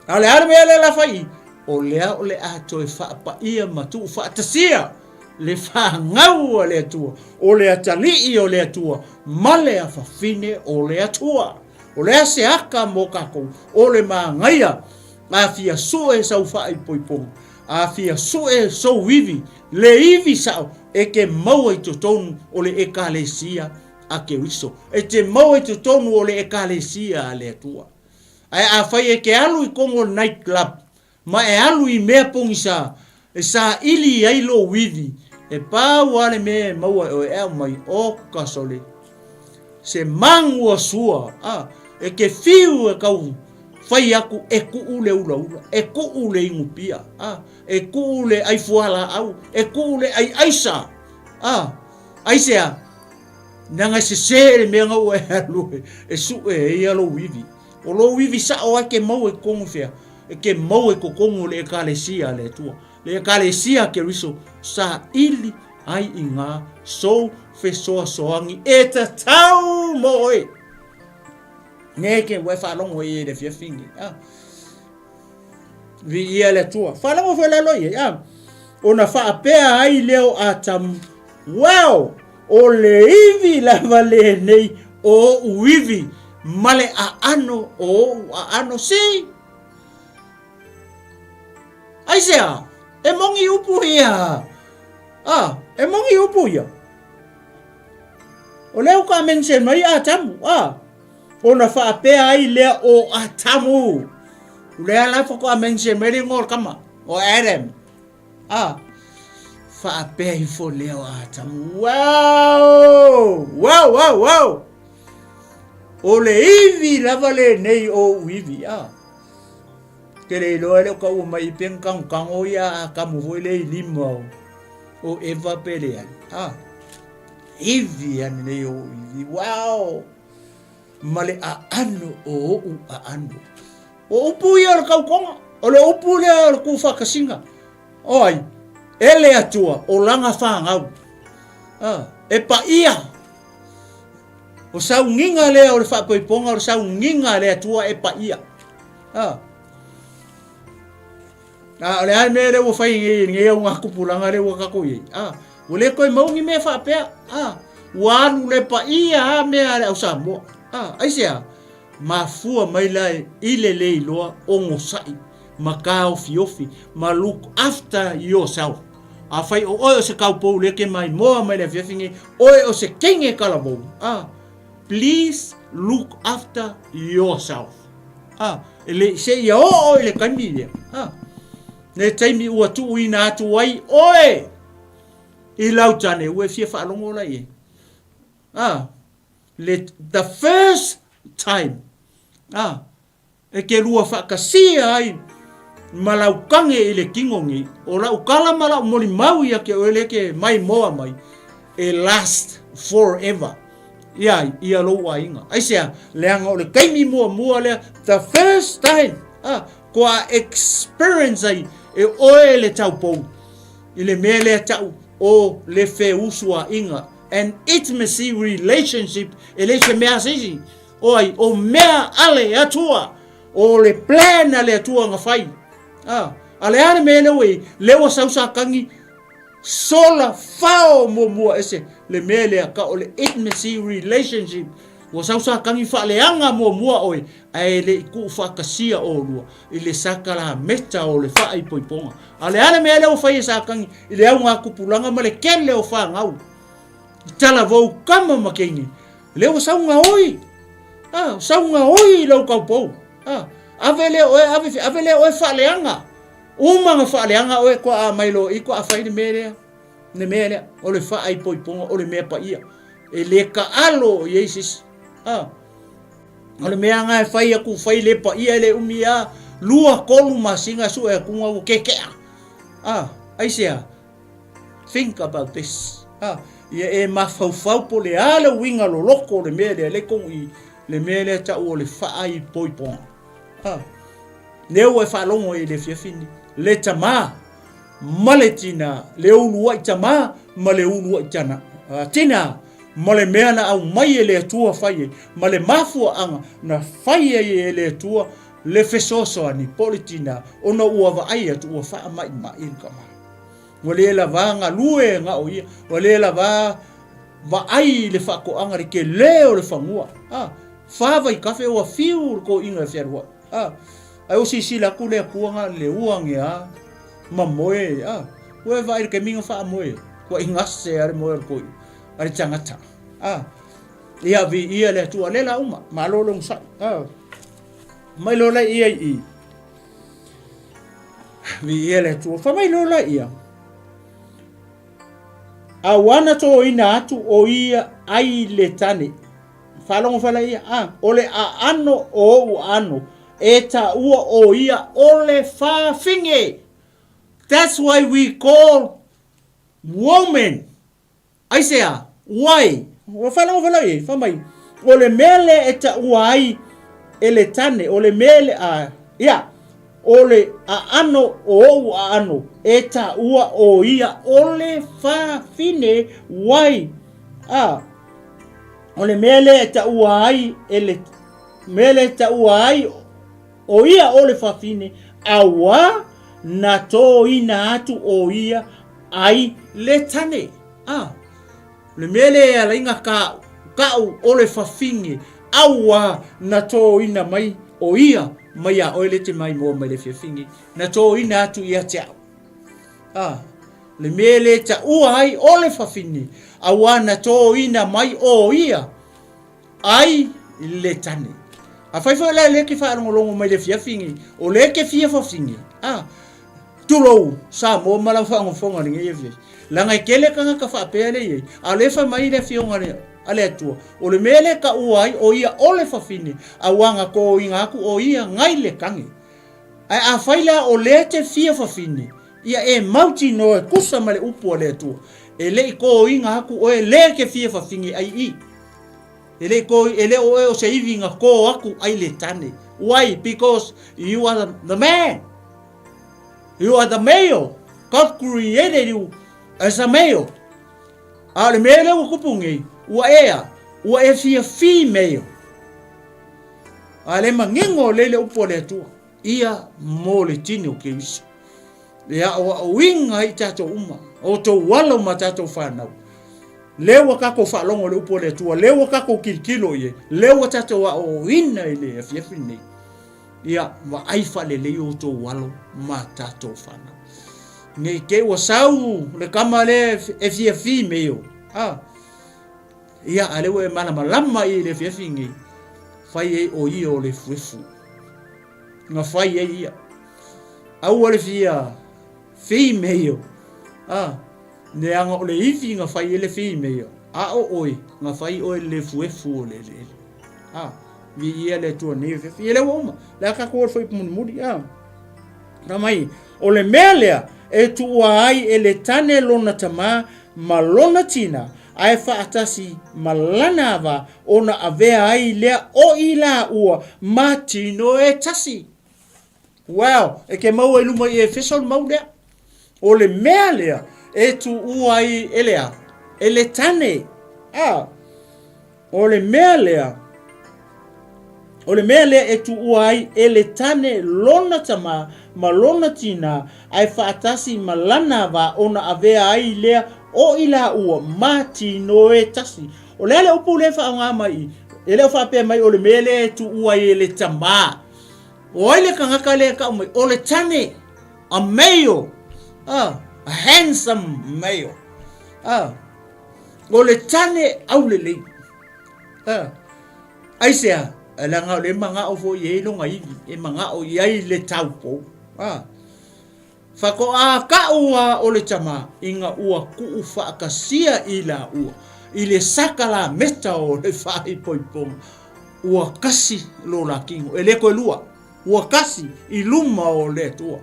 A o le a le mea lea la fai i? O lea o le a toe faapaia ma tuufaatasia le fanau a le Atua, o le atalii o le Atua, ma le afafine o le Atua. O le a se aka mo kakou, o le magaia, a fia sue sau faaipoipoga, a fia sue sou ivi, le ivi sao e te maua i totonu o le Ekalesia a Keriso, e te maua i totonu o le Ekalesia a le Atua. Ae afai e te alu i tonu o le night club, Ma e alu i mea pogisa e saili ai lou ivi, e pau lava le mea e maua e oe e aumai, oka sole, se magu a sua, a, e ke fiu e kau fai aku e kuu le ulaula, e kuu le inupia, a, e kuu le ai fualaau, e kuu le ai aisa, a, aisea? Leaga e sese le mea na ua e alu e sue ai ia lou ivi. O lou ivi sao lava e te maua i totonu i fea? E te maua i totonu o le Ekalesia a le Atua. Le Ekalesia a Keriso saili ai i ngā sou fesoasoani e tatau mō oe. Ne ke ua e faalogo i le afiafi nei. Ah. Viia le Atua. Faalogo foi lalo i ai. Ah. Ona faapea ai lea o Atamu, Wow! O le ivi lava lenei o oʻu ivi ma le aano o oʻu aano. See? Aisea? E moni upu ia. Ah, e moni upu ia. O lea uka mention mai Atamu. Ah, ona faapea ai lea o Atamu. O lea la faatoa mention mai le igoa o le tama, o Adam. A, faapea ifo lea o Atamu. Wow! Wow, wow, wow! O le ivi lava lenei o ou ivi, a. Ke le iloa e le o ka ua mai i peng kangokango ia Atamu foi le i lima o, o Eva pe leai. A, ivi ane nei o ou ivi. Wow! Ma le aano o ou aano. O upu ia o le kaukoga, o le upu lea o le kūwhakasiga. O ai, e le Atua, o lana whāngau. Ah, e paia. O sauniga lea o le whaapoiponga, o le sauniga a le Atua e paia. Ah. A, o le a le mea lea ua fai nei, nei au ngā kupulanga lea ua kako i ai. A, ua le koe mau ni mea whaapea. A, ua alu le paia a mea a le au Samoa. A, aisea? Mafua mai la i le le iloa ogosaʻi ma kāofiofi ma look after yourself. Afai o oe o se kaupou leke mai moa mai le afiafi nei, oe o se kenge kalavou, a, please look after yourself. A, e le se ia oo i le taimi lea, a, le taimi ua tuuina atu ai oe i lau tane, ua e fia faalogo la i ai. A, le the first time a e ke lua faakasia ai ma lau kage i le kino nei, o lau kala ma lau molimau ia ke oe le ke maimoa mai e last forever ia ia lou aiga. Aisea? Leaga o le taimi muamua lea, the first time a, kua experience ai. E oe le taupou i le mea lea ta'u o le feusua'iga, an intimacy relationship, e le se mea a se isi, o ai, o mea a le Atua, o le plan a le Atua na fai. A, a le a le mea lea ua i ai? Lea ua sau Satani sola fao muamua ese le mea lea ka o le intimacy relationship. Ua sau Satani faaleaga muamua oe, ae le i tuufaatasia olua i le sakalameta o le faaipoipoga. A o le a le mea lea ua fai e Satani i le augatupulaga ma le tele o fanau i talavou tama ma teine, lea ua sau gaoi, a, sau gaoi i lou taupou, a, ave lea oe, ave, ave lea oe faaleaga. Uma na faaleaga oe toa mai loa i toa fai le mea lea, le mea lea, o le faaipoipoga, o le mea paia. E le taalo i ai se isi. A. O le mea lena e fai atu, fai le paia e le umi a, lua, tolu masina sue atu ua kekea. A, aisea? Think about this. A, ia e mafaufau po o le a le uiga loloto o le mea lea, le tonu i le mea lea tau o le faaipoipoga. A, lea ua e faalogo ai i le afiafi lenei, le tama ma le tina, le uluai tama ma le uluai tana, tina, ma le mea na aumai e le Atua fai ai, ma le mafuaaga na fai ai e le Atua le fesoasoani po o le tina, ona ua vaai atu ua faamaimai le tama. Ua le lava galue na o ia, ua le lava vaai i le faatoaga le tele o le fanua. A, fa vaitafe ua fiu le toeaina e fealuai. A, ae ua silasila atu le Atua na le ua ane a ma moe, a, ua e vaai i le taimi na faamoe ai, ua igase a le moe o le toeaina, a le tagata. A, ia viia le Atua, lea la uma, malo le onosai. A, mai loa laia i i. Viia le Atua. Fai mai loa laia, A ua na tōina atu o ia ai le tane. Faalogo fai laia, a, o le aano o ou aano, e taua o ia o le fafine. That's why we call woman. Aisea? Why? Ua faalogo foi i ai, fai mai, o le mea lea e taua ai e le tane, o le mea le, a, ia, o le aano o ou aano, e taua o ia o le fafine, why? A, o le mea lea e taua ai e le mea lea e taua ai o ia o le fafine, auā na tōina atu o ia ai le tane. A, o le mea lea e ala ai na ka, ka'u o le fafine, auā na tōina mai o ia mai iā oe le te maimoa mai le fiafine, na tōina atu ia te au. A, o le mea lea e taua ai o le fafine, auā na tōina mai o ia ai le tane. Afai foi la lea ke faalogologo mai le afiafi nei, o lea ke fia fafine, a, tulou, Samoa ma lau faagofoga lenei afiafi. Leaga e tele tagata faapea lea i ai, a o lea e fai mai le afioga a le, a le Atua, o le mea lea e taua ai, o ia o le fafine, auā na tōina atu o ia nai le tane. Ae afai la o lea te fia fafine, ia e mautinoa e tusa ma le upu a le Atua, e le i tōina atu oe lea ke fia fafine ai i. E le i kō, e le o oe o se iwi na kō atu ai le tane. Why? Because you are the man. You are the male. God created you as a male. A o le mea lea ua tupu nei, ua e a, ua e fia female. A le manino lea i le upu a le Atua, ia mo le tino o Keriso. E aʻoaʻoina ai tatou uma, o tou alo ma tatou fanau. Lea ua tatou faalogo i le upu a le Atua, lea ua tatou tilotilo i ai, lea ua tatou aoaoina i le afiafi lenei. Ia, vaai faalelei outou alo ma tatou fanau. Ne i te i ua sau le tama lea e fia female. Ah. Ia, a lea ua e malamalama i le afiafi lenei, fai ai o ia o le efuefu. Na fai ai ia. Aua le fia female. Ah. Leaga o le ivi na fai ai le female, a o oe, na fai oe le efuefu o le eleele. A, viia le Atua nei afiafi. Ia lea ua uma. Le a tatou o le fuaiupu mulimuli. A, fai mai, o le mea lea e tuua ai e le tane lona tama ma lona tina, ae faatasi ma lana ava, ona avea ai lea o i laua ma tino e tasi. Well, e ke maua i luma i Efeso le mau lea. O le mea lea e tuua ai e le a? E le tane. A, o le mea lea, o le mea lea e tuua ai e le tane lona tamā ma lona tinā, ae faatasi ma lana ava ona avea ai lea o i laua ma tino e tasi. O le a le upu lea e faaaoga mai i? E le o faapea mai o le mea lea e tuua ai e le tamā. O ai le tagata lea e tau mai? O le tane, a male, a handsome male. A, o le tane aulelei. A, aisea? Leaga o lea e manao foi i ai lona ivi, e manao i ai le taupou. A, Faatoa ka'u a o le tama ina ua tuufaatasia i laua i le sakalameta o le faaipoipoga, ua kasi lo la kino, e le toe lua, ua kasi i luma o le Atua.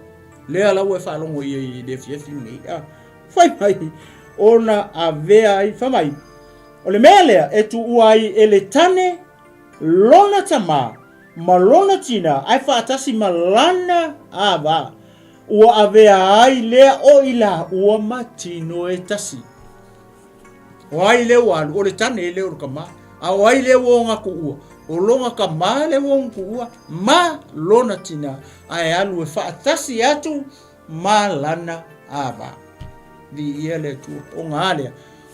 Lea la ua e faalogo i ai i le afiafi lenei, a fai mai ona avea ai, fai mai, o le mea lea e tuua ai e le tane lona tama ma lona tina ae faatasi ma lana ava, ua avea ai lea o i laua ma tino e tasi. O ai lea ua alu, o le tane e le o le tama. A o ai lea ua ona tuua, o lona tama lea ua ona tuua ma lona tina, ae alu e faatasi atu ma lana ava. Viia le Atua, ona a lea,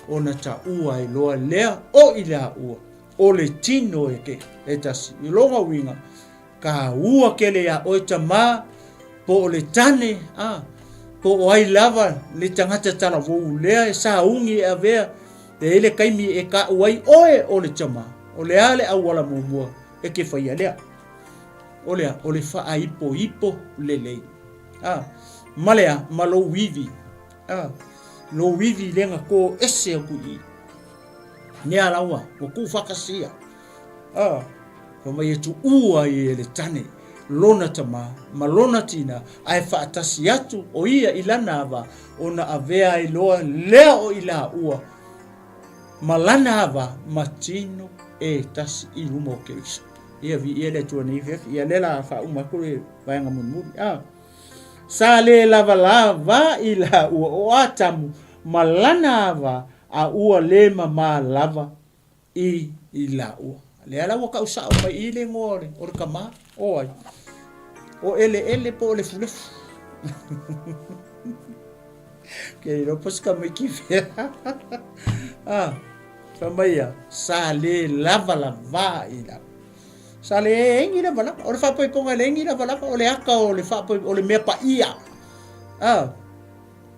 ona taua ai loa lea o i laua. O le tino e ke e tasi. I lona uiga, taua tele iā oe tamā, po o le tane, a, po o ai lava le tagata talavou lea e sauni e avea, e i ai le taimi e taʻu ai oe o le tamā, o le a le auala muamua e ke faia lea? O le a? O le faaipoipo lelei. A, ma le a? Ma lou ivi. A, lou ivi lea na tō ese atu i i. Mea laua, ua tuufaatasia. A, fai mai e tuua ai e le tane lona tama ma lona tina, ae faatasi atu o ia i lana ava, ona avea ai loa lea o i laua ma lana ava ma tino e tasi i luma o Keriso. Ia viia le Atua nei afiafi. Ia lea la faauma atu le vaega mulimuli. A, sa le lavalava i laua o Atamu ma lana ava A ua le mamā lava i i lāua. Lea la ua kau sao mai i le igoa o le, o le kamā. O ai? O Eleele po o Lefulefu. Ke iloa po o se tamaiti fea. Ah, fai mai ia, sa le lavalavā i lāua. Sa le egi lavalava. O le faapoipoga e le egi lavalava, o le aka o le faapoipoga, o le mea paia. Ah,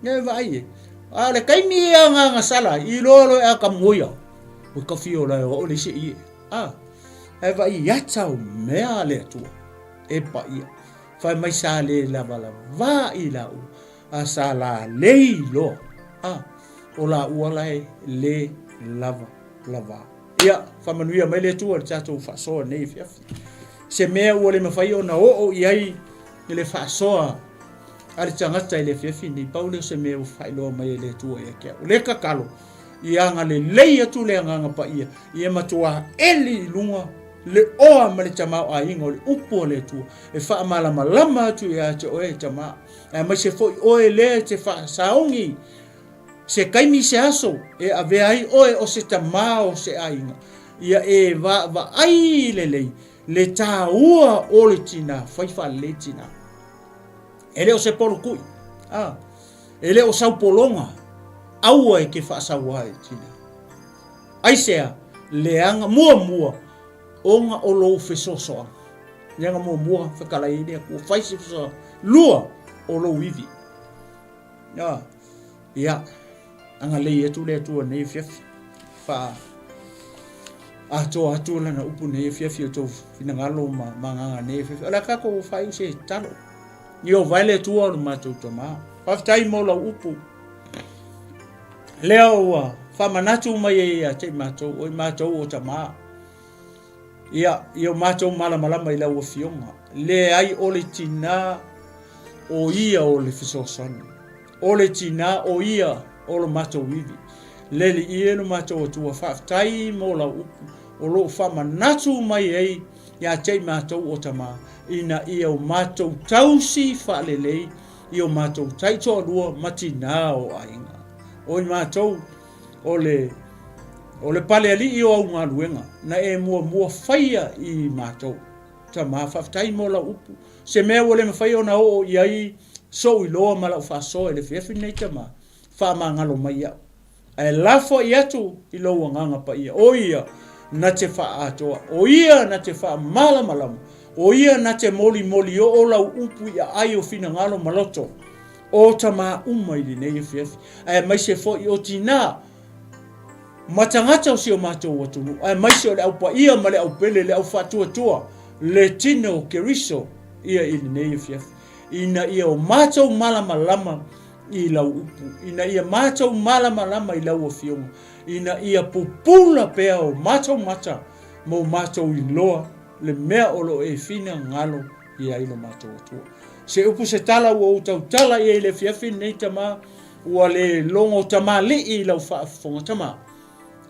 Nei vaai e. A o le taimi ia nga nga sala i loa loa e a ka moia. O ka fio la o le se i. A. E vai ia tau mea le atua. E pa ia. Fai mai sa le lava la va i la u. A sa la lei loa. A. O la ua la e le lava lava. Ia, faamanuia mai le Atua i le tatou faasoa nei afiafi. Se mea ua le mafai ona oo i ai i le faasoa a le tagata i le afiafi nei, pau lea o se mea ua faailoa mai e le Atua ia te au. O le tatalo, ia agalelei atu le Agaga Paia, ia matua eli i luga le oa ma le tamaoaiga o le upu a le Atua, e faamalamalama atu ia te oe e tama, aemaise foi oe lea e te faasaogi Se taimi se aso e avea ai oe o se tamā o se aiga, ia e vaavaai lelei le tāua o le tinā, fai faalelei tinā. E le o se polokui, a, e le o sau pologa, aua e ke faasaua i tinā. Aisea, leaga muamua ona o lou fesoasoaga. Leaga muamua fetalai ai le Atua, fai se fesoasoaga. Lua, o lou ivi. Ia, ia, agalelei atu le Atua nei afiafi. Fa atoa atu lana upu nei afiafi o tou finagalo ma ma agaga nei afiafi. O le a tatou faaiu se tatalo. Ieova e le Atua o le matou Tama. Faafetai mo lau upu. Lea ua faamanatu mai ai ia te i matou, o i matou o Tama. Ia, ia o matou malamalama i lau Afioga. Leai o le tinā o ia o le fesoasoani. O le tinā o ia o lo matou ivi. Le Alii e lo matou Atua, faafetai mo lau upu o lo o faamanatu mai ai. Ia te i matou o tama, ina ia o matou tausi faalelei i o matou taitoalua ma tinā o aiga. O i matou o le o le palealii o au galuega na e muamua faia i matou. Tama, faafetai mo lau upu. Se mea ua le mafai ona oo i ai sou iloa ma lau faasoa i le afiafi lenei, Tama, faamagalo mai iaʻu. Ae lafoai atu i lou Agaga Paia, o Ia na te faaatoa, o Ia na te faamalamalama, o Ia na te molimoli oo lau upu i aai o finagalo ma loto o tama uma i lenei afiafi, aemaise foi o tinā ma tagata o si o matou atunuu, aemaise o le au paia ma le au pele, le au faatuatua, le tino o Keriso ia i lenei afiafi, ina ia o matou malamalama i lau upu, ina ia matou malamalama i lau Afioga, ina ia pupula pea o matou mata mo matou iloa le mea o lo o e finagalo i ai lo matou Atua. Se upu se tala ua ou tautala i ai i le afiafi lenei, Tama, ua le logo tamalii i lau faafofoga, Tama,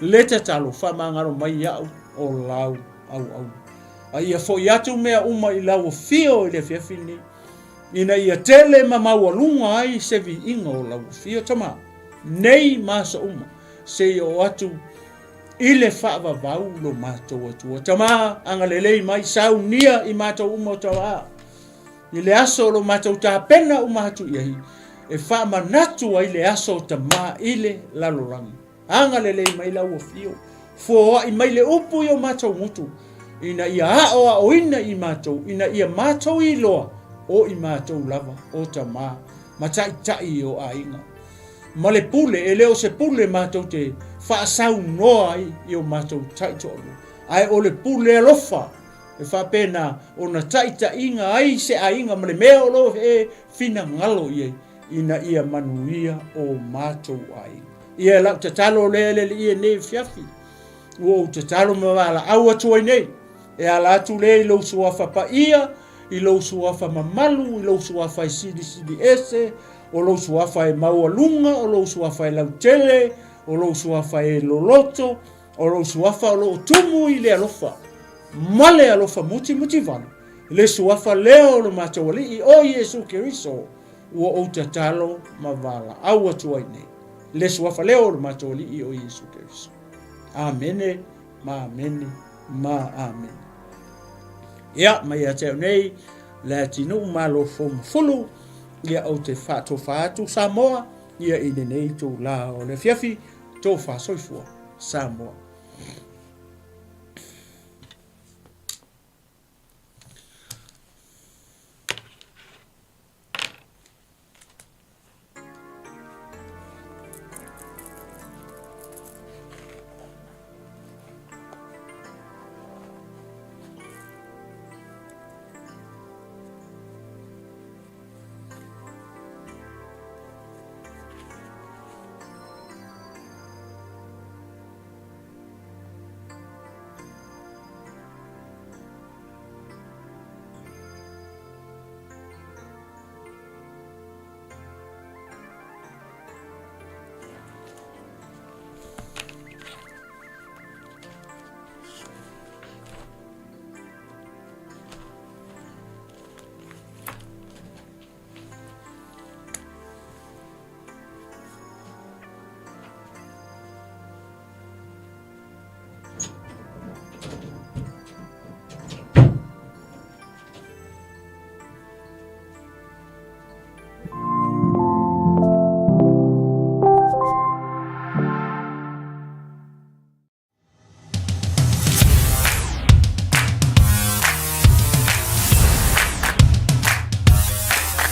le tatalo, faamagalo mai iaʻu o lau auauna. A ia foi atu mea uma i lau afio i le afiafi lenei, ina ia tele ma maualuga ai se viiga o lau afio, Tama, nei ma aso uma, seia oo atu i le faavavau lo matou Atua. Tama, agalelei mai, saunia i matou uma o Tama, i le aso o lo matou tapena uma atu i ai, e faamanatu ai le aso o Tama i le lalolagi. Agalelei mai lau afio, foai mai le upu i o matou gutu, ina ia aoaoina i matou, ina ia matou iloa o i matou lava o tama ma taitai o aiga. Ma le pule, e le o se pule matou te faasaunoa ai i o matou taitoalua, ae o le pule alofa e faapena ona taitaiga ai se aiga ma le mea o lo o e finagalo i ai, ina ia manuia o matou aiga. Ia lau tatalo lea e le alii e nei afiafi, ua ou tatalo ma valaau atu ai nei, e ala atu lea i lou suafa paia, i lou suafa mamalu, i lou suafa e silisili ese, o lou suafa e maualuga, o lou suafa e lautele, o lou suafa e loloto, o lou suafa o lo o tumu i le alofa, ma le alofa mutimutivale, le suafa lea o lo matou Alii o Iesu Keriso, ua ou tatalo ma valaau atu ai nei, le suafa lea o lo matou Alii o Iesu Keriso. Amene, ma amene, ma amene. Ia, mai ia te au nei, le atinuu malo fomufulu, ia ou te faatofa atu Samoa, ia i lenei itulā o le afiafi, tofa soifua Samoa.